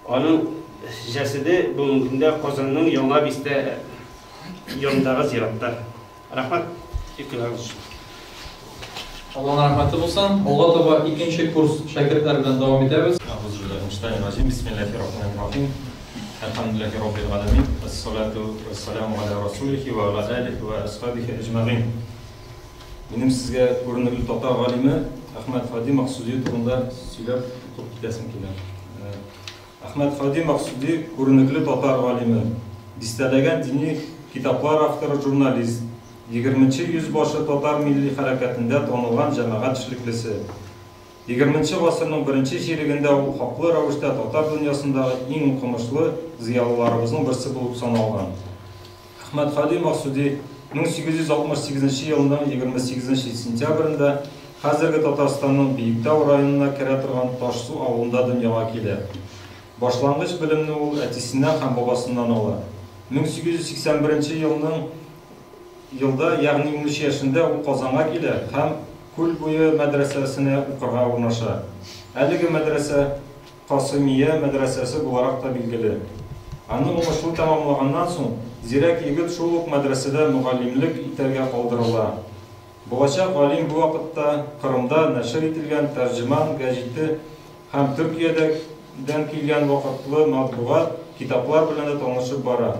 E: Аның җәседе бүгенге көндә Казанның Яңа бистә янындагы зиратта. Рәхмәт игътибарыгыз өчен.
C: Алланың рәхмәте булсын. Алга таба икенче курс шәкертләр белән дәвам итәбез.
H: Әгъузу биллаһи минәш-шайтанир-раҗим. Бисмиллаһир-рахманир-рахим. Әлхәмдүлиллаһи раббил галәмин. Әс-салату вәс-саламу аля расулихи ва аля алихи ва асхабихи әҗмәгыйн. Минем сезгә күренекле татар галиме Әхмәт Һади Максуди турында сөйләп укып китәсем килә. Әхмәт Һади Максуди күренекле татар галиме, дистәләгән дини китаплар авторы, журналист, 20 йөз башы татар милли хәрәкәтендә танылган җәмәгать эшлеклесе. 20 гасырның беренче чирегендә ул хаклы рәвештә татар дөньясындагы иң укымышлы зыялыларыбызның берсе булып саналган. Әхмәт Һади Максуди 1868 елның 28 сентябрендә хәзерге Татарстанның Биектау районына керә торган Ташсу авылында дөньяга килә. Башлангыч белемне ул әтисеннән һәм бабасыннан ала. 1881 елның елда, ягъни 13 яшендә ул Казанга килә һәм Күл буе мәдрәсәсенә укырга урнаша. Әлеге мәдрәсә Касымия мәдрәсәсе буларак та билгеле. Аны уңышлы тәмамлаганнан соң, зирәк егет шул ук мәдрәсәдә мөгаллимлек итәргә калдырыла. Булачак галим бу вакытта Кырымда нәшер ителгән Тәрҗеман гәҗите һәм Төркиядән килгән вакытлы матбугат, китаплар белән дә танышып бара.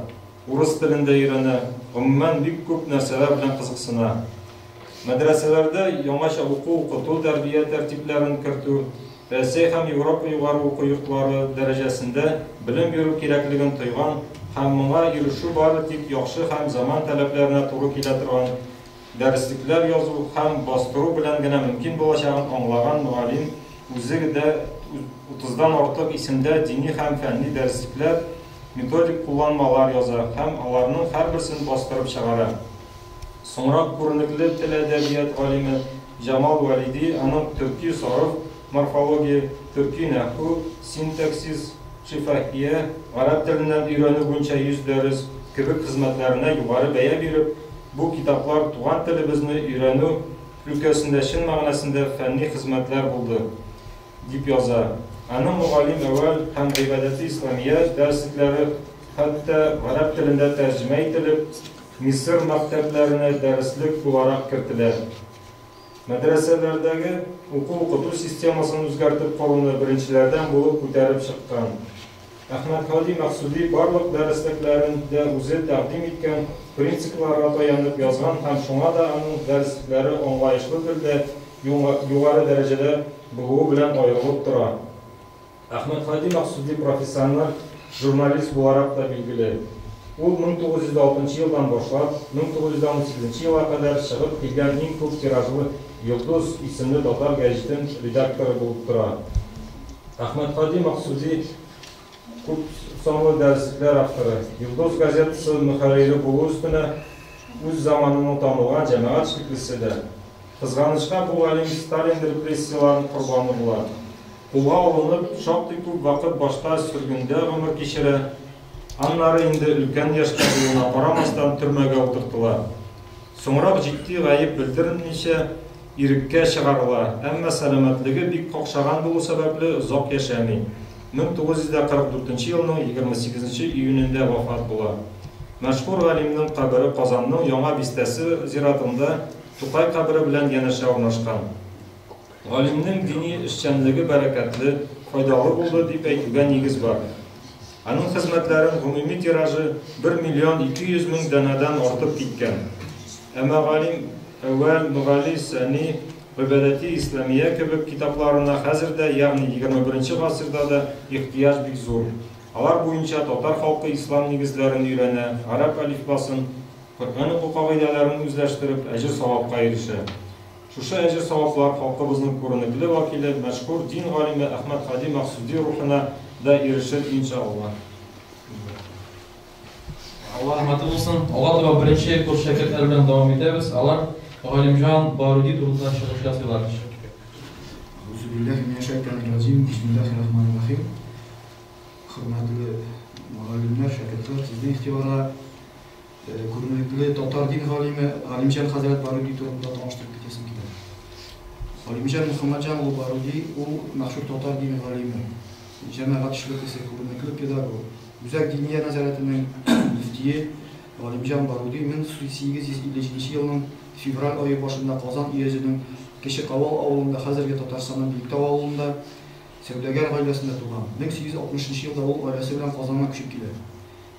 H: Урыс телен дә өйрәнә, гомумән, бик күп нәрсәләр белән кызыксына. Мәдрәсәләрдә яңача уку-укыту, тәрбия тәртипләрен кертү, Рәсәй һәм Европа югары уку йортлары дәрәҗәсендә белем бирү кирәклеген тойган һәм моңа ирешү бары тик яхшы һәм заман таләпләренә туры килә торган дәреслекләр язу һәм бастыру белән генә мөмкин булачагын аңлаган мөгаллим үзе дә утыздан артык исемдә дини һәм фәнни дәреслекләр, методик кулланмалар яза һәм аларның һәрберсен бастырып чыгара. Соңрак күренекле тел-әдәбият галиме Җамал Вәлиди аның Төрки сарыф, морфология, Төрки нәхү, синтаксис, шифаһия, гарәп теленнән өйрәнү буенча 100 дәрес, кебек хезмәтләренә югары бәя биреп, бу китаплар туган телебезне өйрәнү өлкәсендә чын мәгънәсендә фәнни хезмәтләр булды, дип яза. Аның Мөгаллим әүвәл һәм Гыйбадәте исламия дәреслекләре хәтта гарәп телендә тәрҗемә ителеп, Мисыр мәктәпләренә дәреслек буларак кертелә. Мәдрәсәләрдәге уку-укыту системасын үзгәртеп коруны беренчеләрдән булып күтәреп чыккан. Әхмәтһади Максуди барлык дәреслекләрен дә үзе тәкъдим иткән принципларга таянып язган һәм шуңа да аның дәреслекләре аңлаешлы телдә, югары дәрәҗәдә булуы белән аерылып тора. Әхмәтһади Максуди профессиональ журналист буларак та билгеле. Ул 1906 елдан башлап 1918 елга кадәр чыгып килгән иң күп тиражлы Йолдыз исемле татар гәҗитен редакторы булып тора. Әхмәтһади Максуди күп санлы дәреслекләр авторы, Йолдыз газетасы мөхәррире булу өстенә, үз заманының танылган җәмәгать эшлеклесе дә. Кызганычка, бу галим Сталин репрессияләренең корбаны була. Кулга алынып, шактый күп вакыт башта сөргендә гомер кичерә, аннары инде өлкән яшьтә булуына карамастан төрмәгә утыртыла. Соңрак җитди гаеп белдермичә иреккә чыгарыла, әмма сәламәтлеге бик какшаган булу сәбәпле озак яшәми. 1944 елның 28 июнендә вафат була. Мәшһүр галимнең кабере Казанның Яңа бистәсе зиратында Тукай кабере белән янәшә урнашкан. Галимнең дини эшчәнлеге бәрәкәтле, файдалы булды дип әйтүгә нигез бар. Аның хезмәтләрен гомуми тиражы 1 миллион 200 мең данәдән артып киткән. Ә Мәгалим әүвәл, Мөгали сәни, Гыйбадәти исламия кебек китапларына хәзер дә, ягъни 21 гасырда да ихтыяҗ бик зур. Алар буенча татар халкы ислам нигезләрен өйрәнә, гарәп әлифбасын, Коръән уку кагыйдәләрен үзләштереп, әҗер-савапка ирешә. Шушы әҗер-саваплар халкыбызның күренекле вәкиле, мәшһүр дин галиме Әхмәтһади Максуди рухына да ирешер, иншалла.
C: Алла рәхмәте булсын. Алга таба беренче курс шәкертләре белән дәвам итәбез. Алар Галимҗан Баруди турында чыгыш ясыйлар.
J: Әгъузубиллаһи минәш-шайтанир-раҗим. Бисмиллаһир-рахманир-рахим. Хөрмәтле мөгаллимнәр, шәкертләр, сезнең игътибарга күренекле татар дин галиме Галимҗан хәзрәт Баруди турында таныштырып китәсем килә. Галимҗан Мөхәммәтҗан улы Баруди ул мәшһүр татар дин галиме. җәмәгать эшлеклесе, күренекле педагог, Үзәк Диния нәзарәтенең мөфтие Галимҗан Баруди 1857 елның февраль ае башында Казан өязенең Кече Кавал авылында, хәзерге Татарстанның Биектау авылында, сәүдәгәр гаиләсендә туган. 1860 нчы елда ул гаиләсе белән Казанга күчеп килә.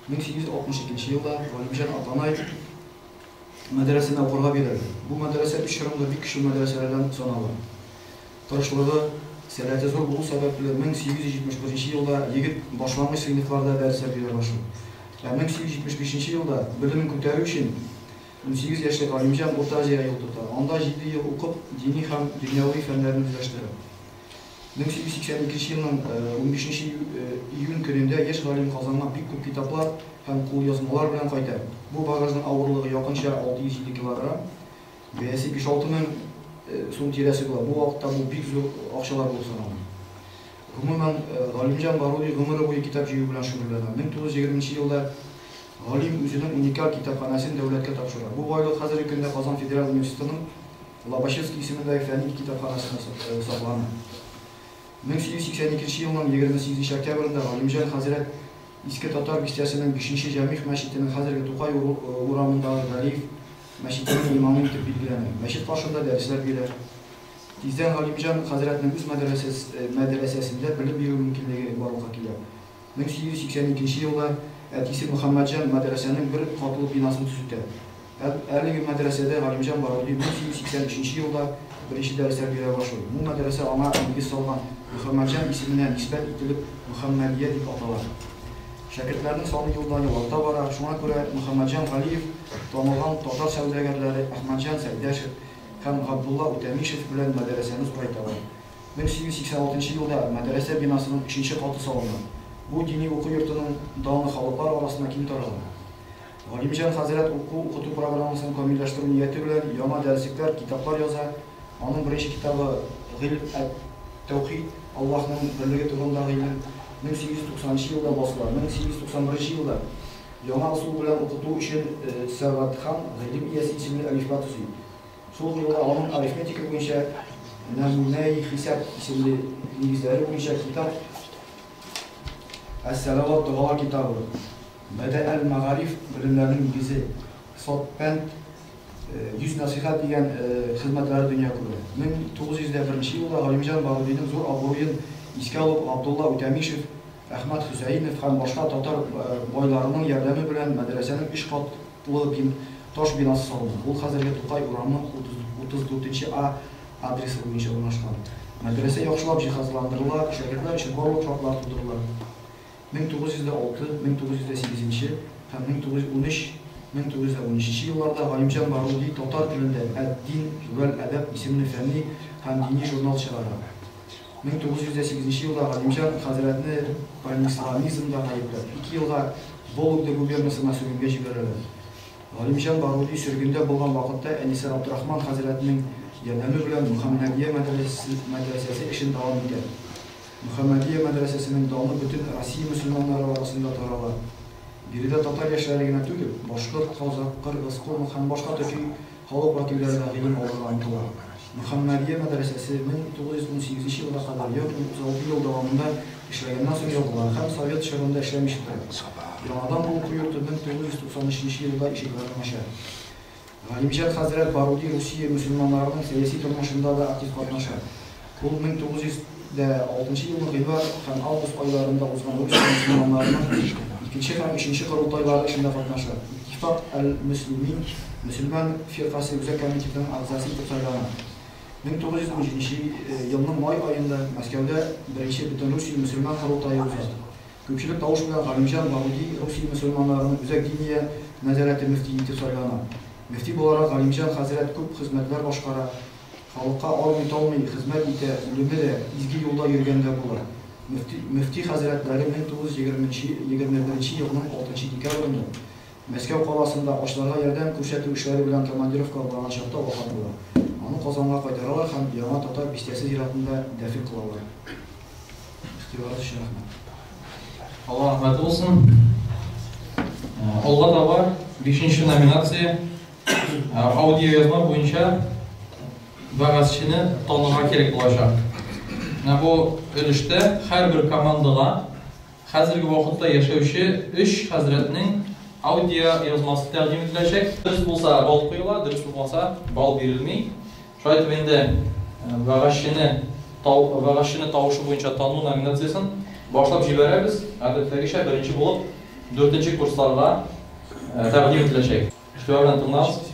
J: 1862 елда Галимҗан Апанай мәдрәсәсенә укырга бирелә. Бу мәдрәсә үз чорында бик көчле мәдрәсәләрдән санала. Тырышлыгы, сәләте зур булу сәбәпле, 1871 елда егет башлангыч сыйныфларда дәресләр бирә башлый. Ә 1875 елда, белемен күтәрү өчен, 18 яшьлек Галимҗан Урта Азиягә юл тота. Анда җиде ел укып, дини һәм дөньяви фәннәрне үзләштерә. 1882 елның унбишенче июнь көнендә яшь галим Казанга бик күп китаплар һәм кулъязмалар белән кайта. Бу багажның авырлыгы якынча 650 килограмм, бәясе биш-алты мең сум тирәсе була. Бу вакытта бу бик зур акчалар булып санала. Гомумән, Галимҗан Баруди гомере буе китап җыю белән шөгыльләнә. 1920 нче елда галим үзенең уникаль китапханәсен дәүләткә тапшыра. Бу байлык хәзерге көндә Казан федераль университетының Лобачевский исемендәге фәнни китапханәсендә саклана. 1882 елның 28 октябрендә Галимҗан хәзрәт Иске Татар бистәсенең бишенче Җәмигъ мәчетенең хәзерге Тукай урамындагы Галиев мәчетенең имамы итеп билгеләнә. Мәчет каршында дәресләр бирә. Тиздән Галимҗан хәзрәтнең үз мәдрәсәсендә белем бирү мөмкинлеге барлыкка килә. 1882 елда әтисе Мөхәммәтҗан мәдрәсәнең бер катлы бинасын төзетә. Әлеге мәдрәсәдә Галимҗан Баруди 1883 елда беренче дәресләр бирә башлый. Бу мәдрәсә аңа нигез салган Мөхәммәтҗан исеменә нисбәт ителеп Мөхәммәдия дип атала. Шәкертләрнең саны елдан-ел арта бара, шуңа күрә Мөхәммәтҗан Галиев танылган татар сәүдәгәрләре Әхмәтҗан Сәйдәшев һәм Габдулла Үтәмишев белән мәдрәсәне зурайталар. 1886 елда мәдрәсә бинасының өченче каты салына. Бу дини уку йортының даны халыклар арасына киң тарала. Галимҗан хәзрәт уку-укыту программасын камилләштерү нияте белән яңа дәреслекләр, китаплар яза. Аның беренче китабы Гыйлем әт-тәүхид, Аллаһның берлеге турында гыйлем, 1890 нчы елда басыла. 1891 елда яңа ысул белән укыту өчен Сәгатьхан гыйлем иясе исемле әлифба төзи. Шул ук елда аның арифметика буенча Нәмүнәи хисап исемле нигезләре буенча китап, Әс-сәлават догалар китабы, Бәдә әл-мәгариф белемнәрнең нигезе, Сот-пәнд, 100 нәсыйхәт дигән хезмәтләре дөнья күрә. 1901 нче елда Галимҗан Барудиның зур абруен искә алып, Габдулла Үтәмишев, Әхмәт Хөсәенов һәм башка татар байларының ярдәме белән мәдрәсәнең өч катлы таш бинасы салына. Ул хәзерге Тукай урамы 34 нче А адресы буенча урнашкан. Мәдрәсә яхшылап җиһазландырыла, шәкертләр өчен барлык шартлар тудырыла. 1906, 1908 һәм 1913, 1913 елларда Галимҗан Баруди татар телендә Әд-дин вәл-әдәб исемле фәнни һәм дини журнал чыгара. 1908 елда Галимҗан хәзрәтне панисламизмда гаепләп, ике елга Вологда губернасына сөргенгә җибәрәләр. Галимҗан Баруди сөргендә булган вакытта әнисе Габдрахман хәзрәтнең ярдәме белән Мөхәммәдия мәдрәсәсе эшен дәвам итә. Мөхәммәдия мәдрәсәсенең даны бөтен Россия мөселманнары арасында тарала. Биредә татар яшьләре генә түгел, башкорт, казакъ, кыргыз, кумык һәм башка төрки халык вәкилләре дә гыйлем алырга омтыла. Мөхәммәдия мәдрәсәсе 1918 елга кадәр, ягъни 36 ел дәвамында эшләгәннән соң ябыла һәм совет чорында эшләмичә тора. Яңадан бу уку йорты 1993 елда ишекләрен ача. Галимҗан хәзрәт Баруди Русия мөселманнарының сәяси тормышында да актив катнаша. Ул 1906 елның гыйнвар һәм август айларында узган Русия мөселманнарының икенче һәм өченче корылтайлары эшендә катнаша. Иттифак әл-мөслимин мөселман фиркасе үзәк комитетының әгъзасы итеп сайлана. 1917 елның май аенда Мәскәүдә беренче Бөтенрусия мөселман корылтае уза. Күпчелек тавыш белән Галимҗан Баруди Русия мөселманнарының Үзәк Диния нәзарәте мөфтие итеп сайлана. Мөфти буларак Галимҗан хәзрәт күп хезмәтләр башкара, халыкка армый-талмый хезмәт итә, үлеме дә изге юлда йөргәндә була. Мөфти, мөфти хәзрәтләре 1921 елның алтынчы декабрендә Мәскәү каласында ачларга ярдәм күрсәтү эшләре белән командировкага барган чакта вафат була. Аны Казанга кайтаралар һәм Яңа Татар бистәсе зиратында дәфен кылалар. Игътибарыгыз өчен рәхмәт.
C: Алла рәхмәте булсын. Алга таба бишенче номинация аудиоязма буенча вәгазьчене танырга кирәк булачак. Менә бу өлештә һәрбер командага хәзерге вакытта яшәүче өч хәзрәтнең аудио язмасы тәкъдим ителәчәк. Дөрес булса, балл куела, дөрес булмаса, балл бирелми. Шулай итеп инде вәгазьчене тау вәгазьчене тавышы буенча тану номинациясен башлап җибәрәбез. Гадәттәгечә беренче булып дүртенче курсларга тәкъдим ителәчәк. Игътибар белән тыңлагыз.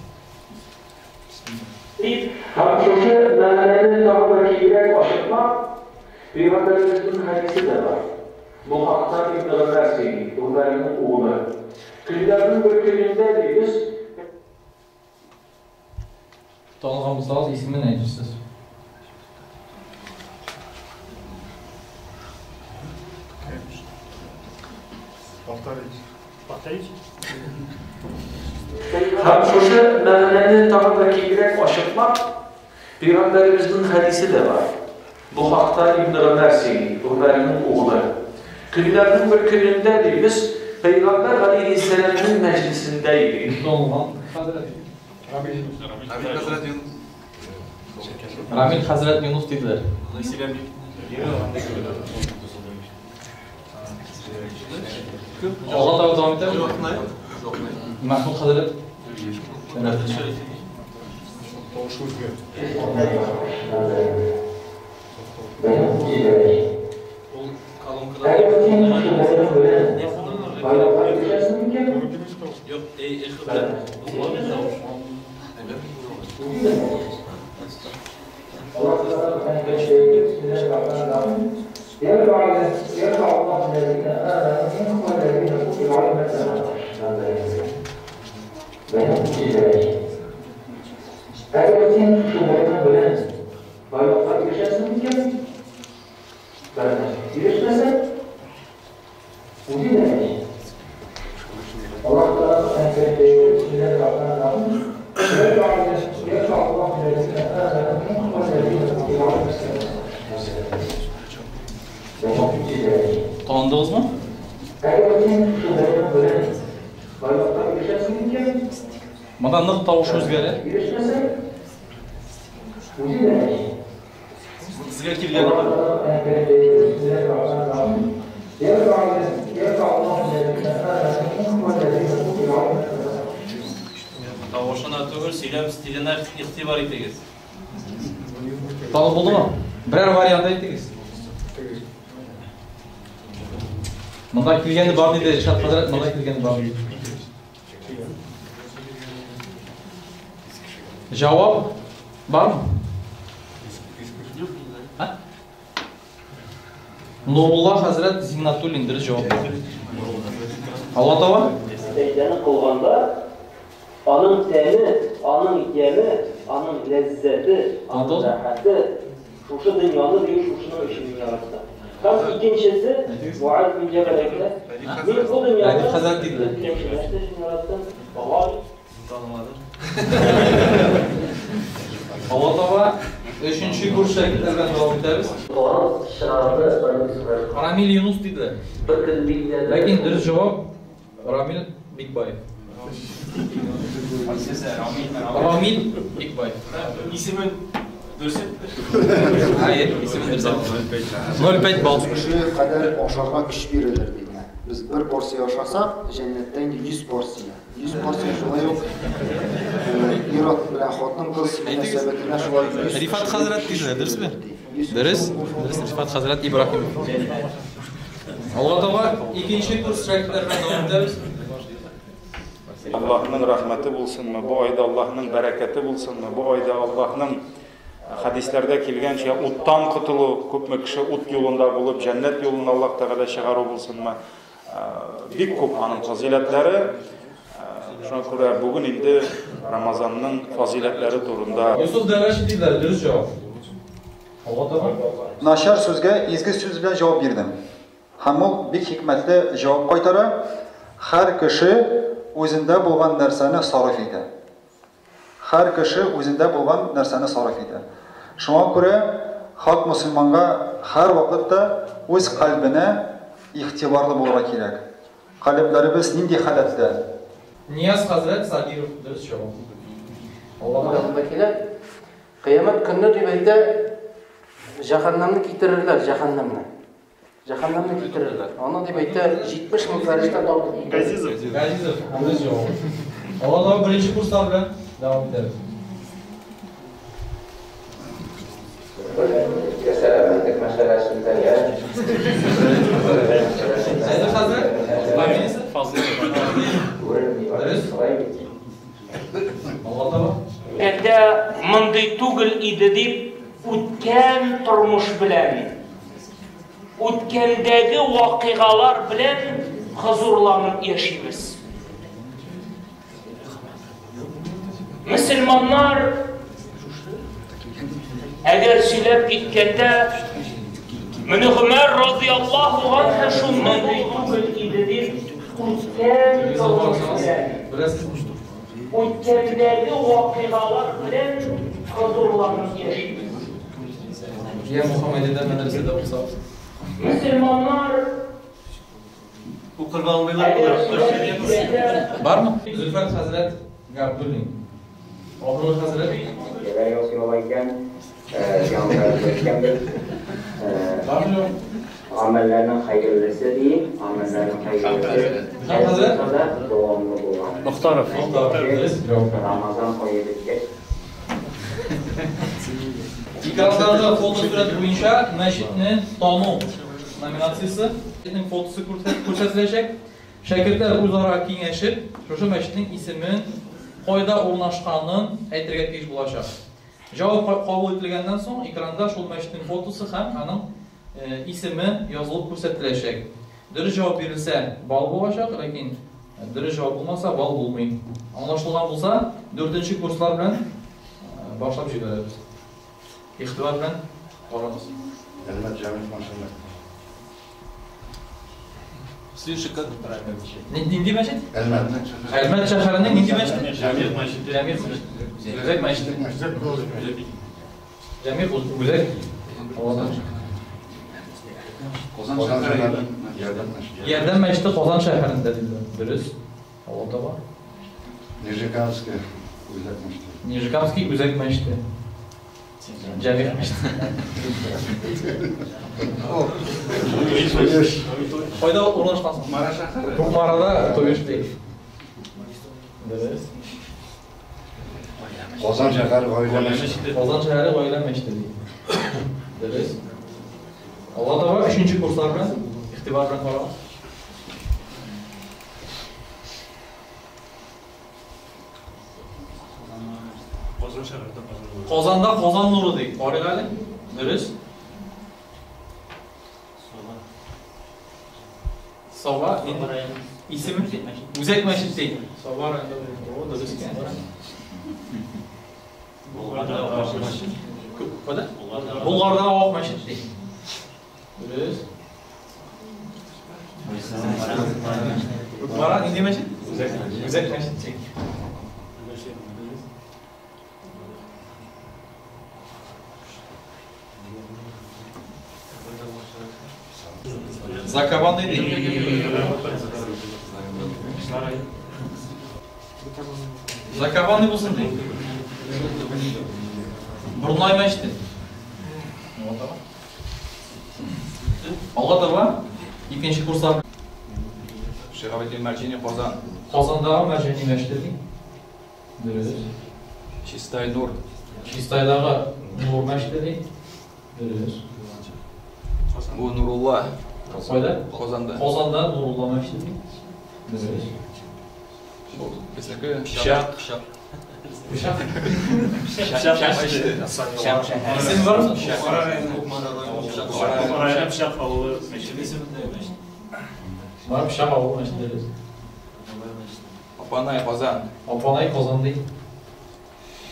K: Дип, һәм шушы мәгънәне тагы да киңрәк ачыклап, Пәйгамбәребезнең хәдисе дә бар. Бу хакта Ибне Гомәр сөйли, Гомәрнең угылы. Көннәрнең бер көнендә, ди, без.
C: Таныган булсагыз, исемен әйтерсез.
D: Повторите.
H: Повторите.
K: Һәм шушы мәгънәне тагы да киңрәк ачыклап, Пәйгамбәребезнең хәдисе дә бар. Бу хакта Ибне Гомәр сөйли, Гомәрнең угылы. Көннәрнең бер көнендә, ди, без Пәйгамбәр галәйһиссәламнең мәҗлесендә идек.
C: Танылган хәзрәт.
I: Рамил хәзрәт Юнус.
C: Рамил хәзрәт Юнус диделәр. Алга таба дәвам итәбез. Мәхмүт хәзрәт. Ул колонкада. Юк, эй, эхо белән. Таныдыгызмы? Монда нык тавыш үзгәрә.
H: Сезгә килгән.
L: Тавышына түгел, сөйләм стиленә игътибар итегез.
C: Танып булдымы? Берәр вариант әйтегез. Монда килгәне бар диде Ришат хәзрәт, монда килгәне бар. Җавап бармы? А? Нурулла хәзрәт Зиннатуллин дөрес җавап бирде. Алла таба?
K: Сәҗдәне кылганда, аның тәме, аның яме, аның ләззәте, аның рәхәте шушы дөньяны бию шушының өчен мин яраттым. Һәм икенчесе, Муаз бин Җәбәл әйтә, мин бу дөньяны
C: Рәдиф хәзрәт диде.
K: теләүче нәрсә өчен яраттым? Гай
G: Танымадым.
C: Алла таба өченче курс шәкертләр белән дәвам итәбез. Рамил Юнус диде. Ләкин дөрес җавап Рамил Бикбаев. Рамил Бикбаев.
H: Исемен дөрес
C: Хәер, исемен дөрес. 0,5 балл.
M: Шушы кадәр ашарга көч бирелер, диде. Без бер порция ашасак, җәннәттә инде 100 порция. 100 порция шулай ук ир-ат белән хатын-кыз мөнәсәбәтенә шулай 100
C: Рифат хәзрәт диделәр, дөресме? Дөрес. Дөрес, Рифат хәзрәт Ибраһимов. Алга таба икенче курс шәкертләр белән дәвам итәбез.
H: Аллаһның рәхмәте булсынмы, бу айда Аллаһның бәрәкәте булсынмы, бу айда Аллаһның хәдисләрдә килгәнчә уттан котылу, күпме кеше ут юлында булып, җәннәт юлына Аллаһ Тәгалә чыгару булсынмы, бик күп аның фазыйләтләре. Шуңа күрә бүген инде Рамазанның фазыйләтләре турында.
C: Йосыф Дәвәши диделәр, дөрес җавап. Алга таба.
N: Начар сүзгә изге сүз белән җавап бирдем. Һәм ул бик хикмәтле җавап кайтара, Һәр кеше үзендә булган нәрсәне сарыф итә. Һәр кеше үзендә булган нәрсәне сарыф итә. Шуңа күрә хак мөселманга һәрвакыт та үз кальбенә игътибарлы булырга кирәк. Калебләребез нинди халәттә?
C: Нияз хәзрәт Сабиров, дөрес җавап. Алга таба.
K: Килә. Кыямәт көнне дип әйтә,
O: Җәһәннәмне китерерләр, җәһәннәмне. Җәһәннәмне китерерләр. Аны дип әйтә, 70 мең фәрештә тартып китерер.
C: Газизов. Газизов, дөрес җавап. Алла беренче курслар белән дәвам итәбез.
P: Сәламәтлек мәсьәләсендә я.
C: Сәйдә хәзрәт, фамилиясе? Дөрес. Алла таба.
Q: Үткәндә мондый түгел иде дип, үткән тормыш белән, үткәндәге вакыйгалар белән хозурланып яшибез. Мөселманнар, әгәр сөйләп киткәндә, менә Гомәр радияллаһу анһу шундый түгел иде дип, үткән тормыш белән, үткәндәге вакыйгалар белән хозурланып яшибез.
C: Я Мухаммедида мәдрәсәдә укысак.
Q: Мөселманнар
L: Укырга алмыйлар.
C: Бармы? Зөлфәт хәзрәт Габдуллин. Абрул хәзрәт.
P: Гамәлләрнең хәерлесе ди, гамәлләрнең хәерлесе. Дәвамлы булган.
L: Мохтаров.
P: Рамазан ае беткәч.
C: Экрандагы фотосурәт буенча мәчетне тану номинациясе. Мәчетнең фотосы күрсәтеләчәк. Шәкертләр үзара киңәшеп, шушы мәчетнең исемен, кайда урнашканын әйтергә тиеш булачак. Җавап кабул ителгәннән соң экранда шул мәчетнең фотосы һәм аның исеме язылып күрсәтеләчәк. Дөрес җавап бирелсә, балл булачак, ләкин дөрес җавап булмаса, балл булмый. Аңлашылган булса, 4нче курслар белән башлап җибәрәбез. Игътибар белән карагыз.
D: Әлмәт җәмигъ мәчете.
B: Следующий кадр правильно отвечать.
C: Нинди мәчет?
D: Әлмәт.
C: Әлмәт шәһәренең нинди мәчете?
L: Җәмигъ мәчете.
C: Җәмигъ мәчете. Үзәк мәчете. Җәмигъ үзәк.
D: Казан шәһәрендә Ярдәм мәчете.
C: Ярдәм мәчете Казан шәһәрендә диде. Дөрес. Алла таба.
D: Нижегородский үзәк мәчете.
C: Нижегородский үзәк мәчете. Җәмигъ мәчете. Кайда урнашкан соң?
I: Кукмара шәһәре.
C: Кукмарада Туеш ди. Дөрес.
D: Казан шәһәре гаилә мәчете.
C: Казан шәһәре гаилә мәчете ди. Дөрес. Алла таба 3нче курслар белән игътибар белән карагыз.
L: Казан шәһәрендә Казан нуры.
C: Казанда Казан нуры ди. Карыйк әле. Дөрес. Саба исеме Үзәк мәчет ди. Саба районында. О, дөрес икән.
L: Булгарда Ак мәчет.
C: Кайда? Булгарда Ак мәчет ди. Дөрес. Кукмара нинди мәчет? Үзәк мәчет ди. Закабан ди. Закабан булсын ди. Борнай мәчете. Алга таба икенче курслар.
F: Шиһабетдин Мәрҗани Казан.
C: Казандагы Мәрҗани мәчете ди. Дөрес.
F: Чистай Нур.
C: Чистайдагы Нур мәчете ди. Дөрес.
F: Бу Нурулла.
C: Кайда?
F: Казанда.
C: Казанда Нурулла мәчете ди. Дөрес.
F: Безнеке Пшак.
C: Пшак.
F: Пшак мәчете.
C: Исеме бармы?
L: Кукмара Пшак авылы мәчете.
C: Бар Пшак авылы мәчете дөрес.
F: Апанай Казан.
C: Апанай Казан ди.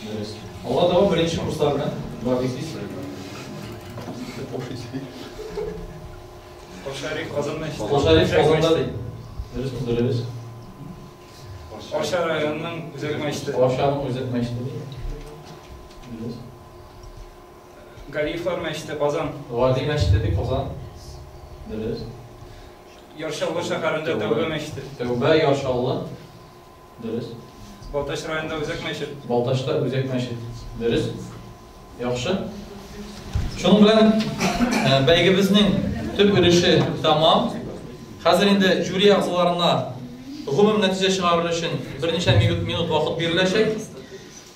C: Дөрес. Алла таба беренче курслар белән бар дисез.
H: Кол Шәриф Казан мәчете.
C: Кол Шәриф Казанда ди. Дөресме? Дөрес.
H: Арча районының үзәк мәчете.
C: Арчаның үзәк мәчете ди. Дөрес.
H: Галиевлар мәчете Казан.
C: Гали мәчете ди Казан. Дөрес.
H: Яр Чаллы шәһәрендә Тәүбә мәчете.
C: Тәүбә Яр Чаллы. Дөрес.
H: Балтач районында үзәк мәчет.
C: Балтачта үзәк мәчет. Дөрес. Яхшы. Шуның белән бәйгебезнең төп өлеше тәмам. Хәзер инде жюри әгъзаларына гомум нәтиҗә чыгарыр өчен берничә минут вакыт биреләчәк.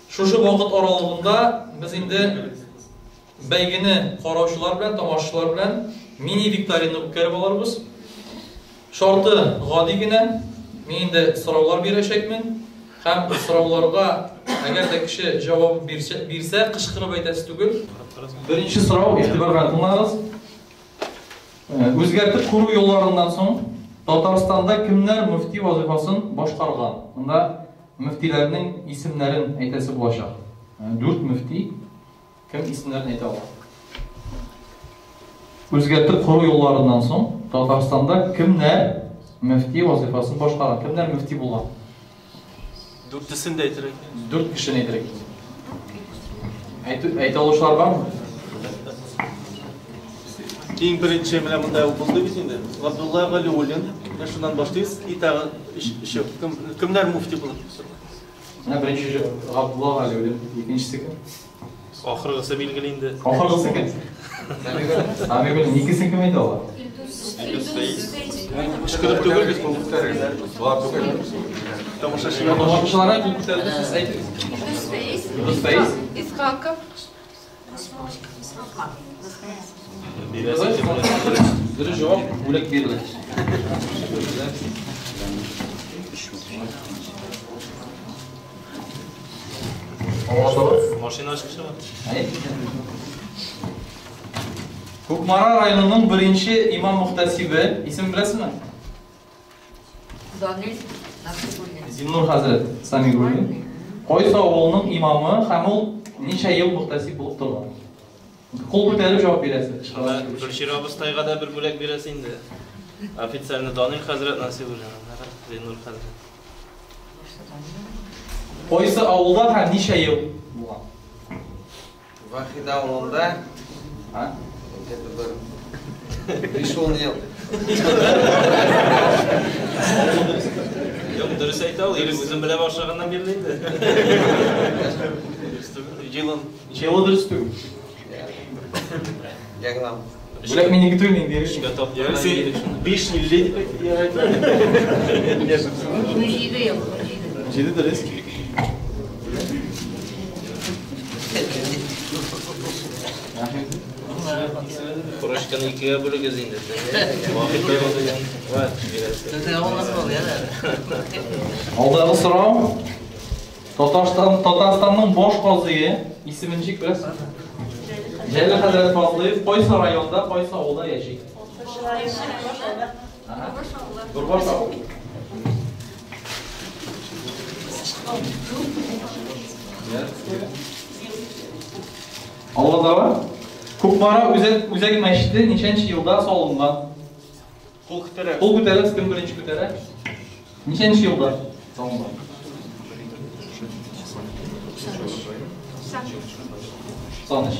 C: Шушы вакыт аралыгында без инде бәйгене караучылар белән, тамашачылар белән мини-викторина үткәреп алырбыз. Шарты гади генә. Мин инде сораулар бирәчәкмен. Һәм сорауларга әгәр дә кеше җавап бирсә, кычкырып әйтәсе түгел. Беренче сорау, игътибар белән тыңлагыз. Үзгәртеп кору елларыннан соң Татарстанда кемнәр мөфти вазыйфасын башкарган? Монда мөфтиләрнең исемнәрен әйтәсе булачак. Дүрт мөфти кем исемнәрен әйтә ала? Үзгәртеп кору елларыннан соң Татарстанда кемнәр мөфти вазыйфасын башкарган? Кемнәр мөфти булган?
L: Дүртесен дә әйтергә кирәк.
C: Дүрт кешене әйтергә кирәк. Әйтү, әйтә алучылар бармы?
L: Иң беренче менә монда булды бит инде. Габдулла Галиуллин. Менә шуннан башлыйбыз. И тагы өчәү. Кем, кемнәр муфти булып торган?
C: Менә беренче Габдулла Галиуллин, икенчесе кем?
L: Ахыргысы билгеле инде.
C: Ахыргысы кем? Самигуллин. Икесен кем әйтә ала?
L: Илдус Фәиз. Кычкырып түгел бит, кул күтәрегез.
I: Болар түгел.
L: Тамашачылар.
C: Тамашачылар кул күтәрде, сез әйтегез.
R: Илдус Фәиз.
C: Илдус Фәиз.
R: Исхаков.
C: Дөрес җавап, бүләк бирелә.
L: Машина ачкычымы?
C: Кукмара районының беренче имам-мөхтәсибе, исемен беләсезме?
R: Данил Насыйбуллин.
C: Зиннур хәзрәт Самигуллин. Кайсы авылның имамы һәм ул ничә ел мөхтәсиб булып торган? Кул күтәреп җавап бирәсез.
L: Гөлчирә абыстайга да бер бүләк бирәсе инде. Официально Данил хәзрәт Насыйбуллин, Зиннур хәзрәт.
C: Кайсы авылда һәм ничә ел булган?
I: Вахид авылында.
C: А?
I: Где-то бер 5-10 ел.
L: Юк, дөрес әйтә ул, или үзен белә башлаганнан бирле инде. Дөрес түгел. Җылын.
C: Җылы дөрес түгел.
I: Ягнам.
C: Бүләк минеке түгел, мин бирәм.
L: Өчкә тапкыр. Син 5.50 дип әйт.
R: 17 ел.
C: 17 дөрес.
L: Кружканы икегә бүлегез инде.
C: Алдагы сорау. Татарстан, Татарстанның баш казые исемен ничек беләсез? Җәлил хәзрәт Фазлыев кайсы районда, кайсы авылда яши? Бурбаш авылы. Алла таба. Кукмара үзәк, үзәк мәчете ничәнче елда салынган?
L: Кул күтәрә.
C: Кул күтәрә, кем беренче күтәрә? Ничәнче елда салынган? Саныч.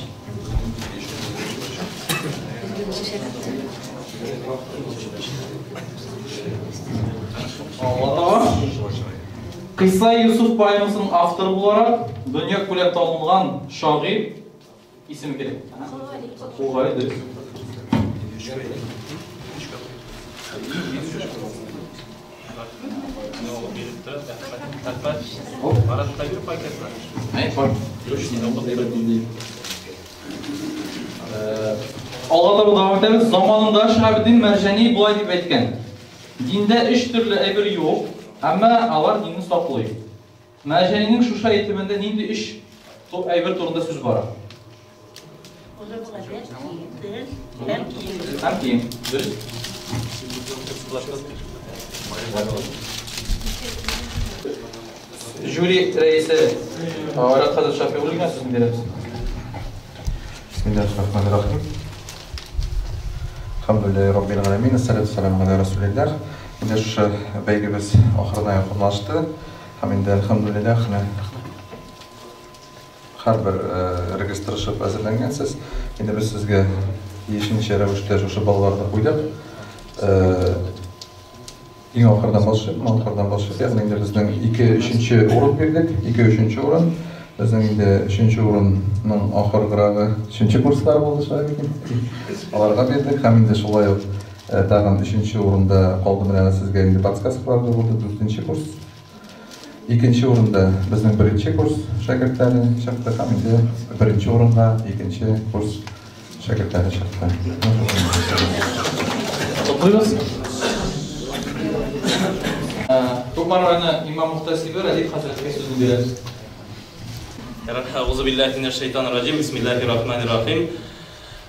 C: Алла таба. Кыйса Юсуф поэмасының авторы буларак дөнья күләм танылган шагыйрь исеме кирәк. Кол Гали дөрес. Алга таба дәвам итәбез. Заманында Шиһабетдин Мәрҗани болай дип әйткән. Диндә өч төрле әйбер юк, әмма алар динне саклый. Мәрҗанинең шушы әйтемендә нинди өч әйбер турында сүз бара?
R: Гореф-гадәт, тел һәм кием.
C: Һәм кием. Дөрес. Жюри рәисе Айрат хәзрәт Шафигуллинга сүзен бирәбез.
N: Бисмиллахир-рахманир-рахим. Алхамдулиллахи раббил галәмин, ассалату вассаламу аля расулиллах. Инде шушы бәйгебез ахырына якынлашты. Һәм инде әлхәмдулиллах, менә һәрбер регис тырышып әзерләнгәнсез. Инде без сезгә тиешенчә рәвештә шушы балларны куйдык. Иң ахырдан башлыйк, ахырдан башлыйк. Ягъни инде безнең 2 өченче урын бирдек, 2 өченче урын.
S: Безнең инде өченче урынның ахыргырагы өченче курслар булды шулай бит. Аларга бирдек һәм инде шулай ук тагын өченче урында калды менә сезгә инде подсказкалар да булды, дүртенче курс. Икенче урында безнең беренче курс шәкертләре чыкты һәм инде беренче урынга икенче курс шәкертләре чыкты.
C: Котлыйбыз. Кукмара районы имам мөхтәсибе Рәдиф хәзрәткә сүзне бирәбез.
H: Әгъузу биллаһи минәш шайтанир раҗим. Бисмиллаһир рахманир рахим.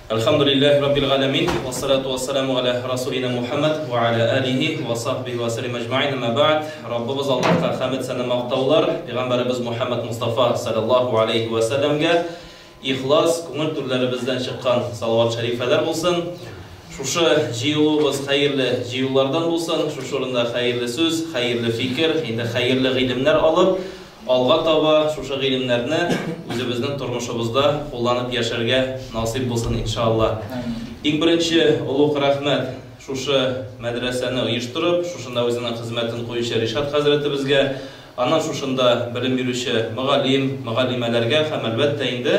H: Әлхәмдүлиллаһи раббил галәмин. Вассалату вассаламу аля расулина Мухаммад ва аля алихи ва сахбихи ва саллим әҗмәин. Әмма бәгъд. Раббыбыз Аллаһка хәмд сәна мактаулар. Пәйгамбәребез Мухаммад Мустафа саллаллаһу алейхи ва сәлләмгә ихлас күңел түрләребездән чыккан салават шәрифәләр булсын. Шушы җыелуыбыз хәерле җыюлардан булсын. Шушы урында хәерле сүз, хәерле фикер, инде хәерле гыйлемнәр алып, алга таба шушы гыйлемнәрне үзебезнең тормышыбызда кулланып яшәргә насыйп булсын иншалла. Иң беренче олуг рәхмәт шушы мәдрәсәне оештырып, шушында үзенең хезмәтен куючы Ришат хәзрәтебезгә, аннан шушында белем бирүче мөгаллим, мөгаллимәләргә һәм әлбәттә инде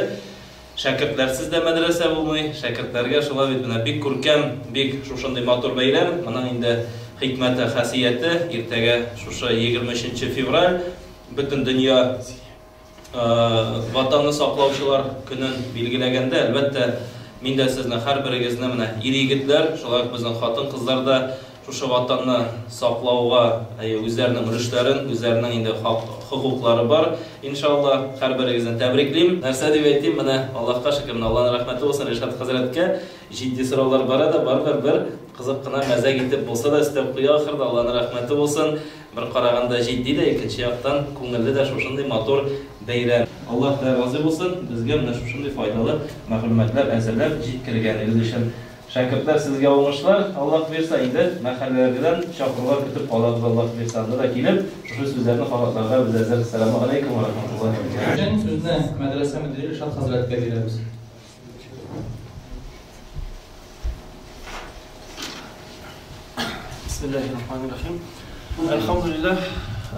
H: шәкертләрсез дә мәдрәсә булмый. Шәкертләргә шулай бит менә бик күркәм, бик шушындый матур бәйрәм. Моның инде хикмәте, хасияте иртәгә шушы 23 февраль бөтен дөнья ватанны саклаучылар көнен билгеләгәндә, әлбәттә, мин дә сезне һәрберегезне менә ир-егетләр, шулай ук безнең хатын-кызлар да шушы ватанны саклауга үзләренең өлешләрен, үзләренең инде хокуклары бар. Иншалла, һәрберегезне тәбриклим. Нәрсә дип әйтим, менә Аллаһка шөкер, менә Аллаһның рәхмәте булсын Ришат хәзрәткә. Җитди сораулар бара да, барыбер бер кызык кына мәзәк итеп булса да өстәп куя ахырда, Аллаһның рәхмәте булсын. Бер караганда җитди дә, икенче яктан күңелле дә шушындый матур бәйрәм. Аллаһ та разый булсын, безгә менә шушындый файдалы мәгълүматлар әзерләп җиткергәнегез өчен. Шәкертләр, сезгә уңышлар, Аллаһ бирса, инде мәхәлләләрдән чакырулар көтеп калабыз, Аллаһ бирса, анда да килеп, шушы сүзләрне кабатларга без әзер. Сәламу алейкум ва рахматуллаһи ва баракатуһ.
C: Өчен сүзне мәдрәсә мөдире Ришат хәзрәткә бирәбез.
L: Бисмиллаһир рахманир рахим. Әлхәмдүлилләһ,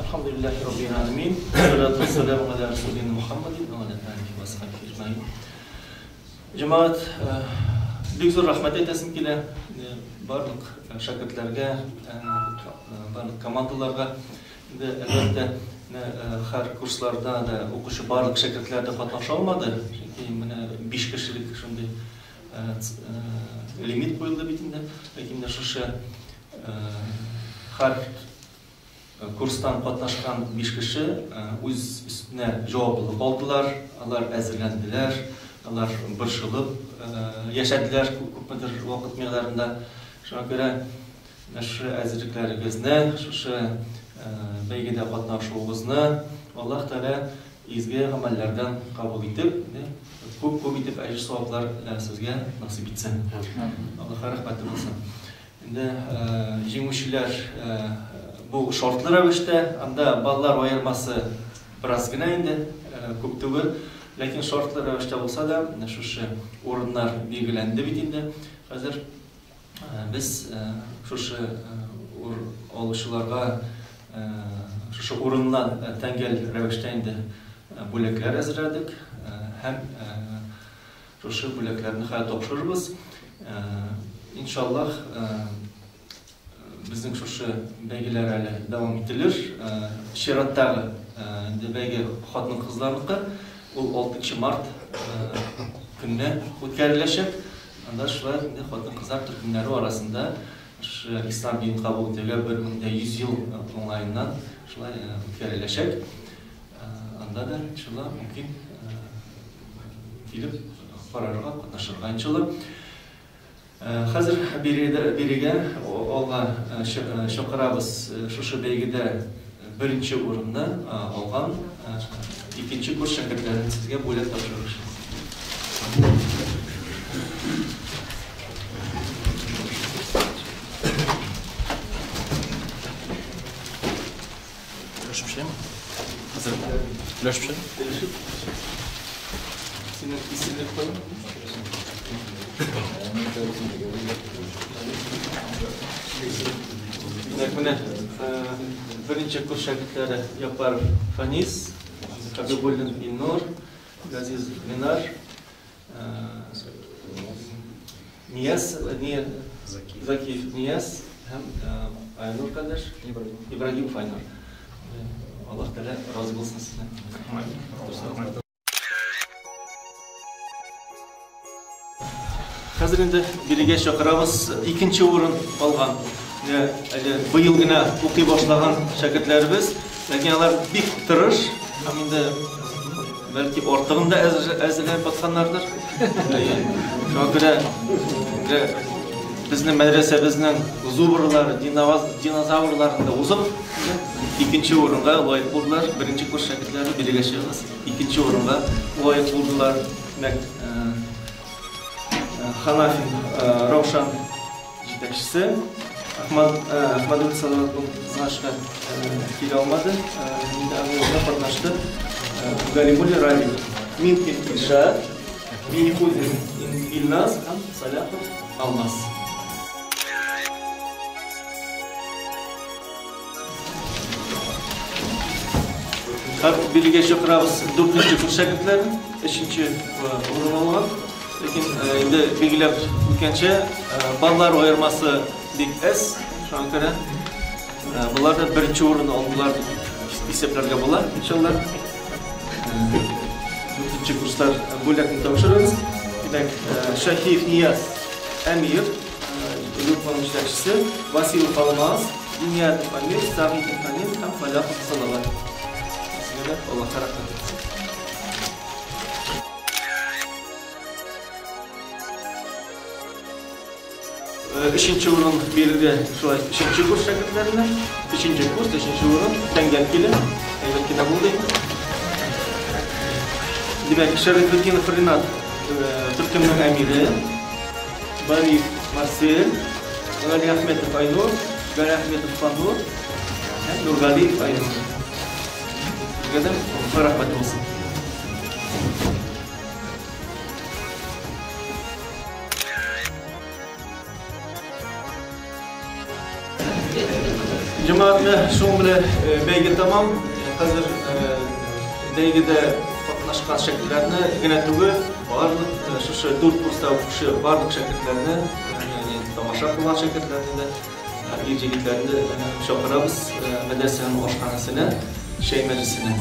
L: әлхәмдүлилләһи раббил галәмин. Салату вассаламу аля расулина Мухаммадин ва аля алихи ва асхабихи әҗмәин. Җәмәгать, бик зур рәхмәт әйтәсем килә барлык шәкертләргә, барлык командаларга. Инде әлбәттә, һәр курсларда да укучы барлык шәкертләр дә катнаша алмады, чөнки менә 5 кешелек шундый лимит куелды бит инде. Ләкин менә шушы һәр курстан катнашкан 5 кеше үз өстенә җаваплылык алдылар, алар әзерләнделәр, алар борчылып яшәделәр күпмедер вакыт микъдарында. Шуңа күрә менә шушы әзерлекләрегезне, шушы бәйгедә катнашуыгызны Аллаһ Тәгалә изге гамәлләрдән кабул итеп, күп-күп итеп әҗер-саваплар сезгә насыйп итсен. Аллаһка рәхмәте булсын. Инде җиңүчеләр бу шартлы рәвештә, анда баллар аермасы бераз гына инде, күп түгел, ләкин шартлы рәвештә булса да, менә шушы урыннар билгеләнде бит инде. Хәзер без шушы алучыларга шушы урыннан тәңгәл рәвештә инде бүләкләр әзерләдек һәм шушы бүләкләрне хәзер тапшырырбыз. Иншаллаһ, безнең шушы бәйгеләр әле дәвам ителер. Чираттагы инде бәйге хатын-кызларныкы, ул 6 март көнне үткәреләчәк. Анда шулай инде хатын-кызлар төркемнәре арасында шушы ислам динен кабул итүгә 1100 ел уңаеннан шулай үткәреләчәк. Анда да иншалла мөмкин килеп карарга, катнашырга иншалла. Хәзер бирегә алга чакырабыз шушы бәйгедә беренче урынны алган икенче курс шәкертләрен сезгә бүләк тапшырыр өчен.
C: Өләшеп эшләйме? Хәзер өләшеп эшләйме?
L: Синең исемлек куймы? Димәк, менә беренче курс шәкертләре Яппаров Фанис, Хабибуллин Илнур, Газиз Ленар, Нияз, Закиев Нияз һәм Айнур кардәш, Ибрагимов Айнур. Аллаһ Тәгалә разый булсын сездән. Хәзер инде бирегә чакырабыз икенче урын алган. Менә әле быел гына укый башлаган шәкертләребез, ләкин алар бик тырыш һәм инде бәлки артыгын да әзерләнеп батканнардыр. Шуңа күрә безнең мәдрәсәбезнең зубрлары, динозаврларын да узып, икенче урынга лаек булдылар. Беренче курс шәкертләре бирегә чыгыгыз. Икенче урынга лаек булдылар. Димәк, Ханафин Раушан җитәкчесе Ахмад Ахмадуллин Салават кызганычка килә алмады. Инде аның урынына катнашты Галимуллин Равил, Минкин Илшат, Минихузин Илназ һәм Саляхов Алмаз. Һәм бирегә чакырабыз дүртенче курс шәкертләрен, өченче урын алган. Ләкин инде билгеләп үткәнчә, баллар аермасы бик әз, шуңа күрә болар да беренче урын алдылар дип исәпләргә була, иншалла. Дүртенче курслар бүләкне тапшырабыз. Димәк, Шаһиев Нияз Әмир, группаның җитәкчесе, Василов Алмаз, Диниятов Амир, Сәгыйтов Фәнил һәм Фәлахов Салават. Сезгә дә Аллаһ рәхмәт итсен. Өченче урын бирелде шулай өченче курс шәкертләренә. Өченче курс, өченче урын тәңгәл килә. Әйбәт кенә булды инде. Димәк, Шәрифетдинов Ринат төркемнең әмире, Бариев Марсель, Галиәхметов Айнур, Галиәхметов Фанур һәм Нургалиев Айнур. Сезгә дә рәхмәт булсын. Җәмәгатьне шуның белән бәйге тәмам. Хәзер бәйгедә катнашкан шәкертләрне генә түгел, барлык шушы дүрт курста укучы барлык шәкертләрне, ягъни тамаша кылган шәкертләрне дә, ир-егетләрне дә чакырабыз мәдрәсәнең ашханәсенә, чәй мәҗлесенә.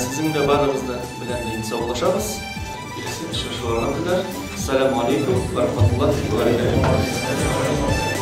L: Сезнең дә барыгыз да белән дә инде саубуллашабыз. Киләсе очрашуларга кадәр. Ассаламу алейкум ва рахматуллаһи ва баракатуһ.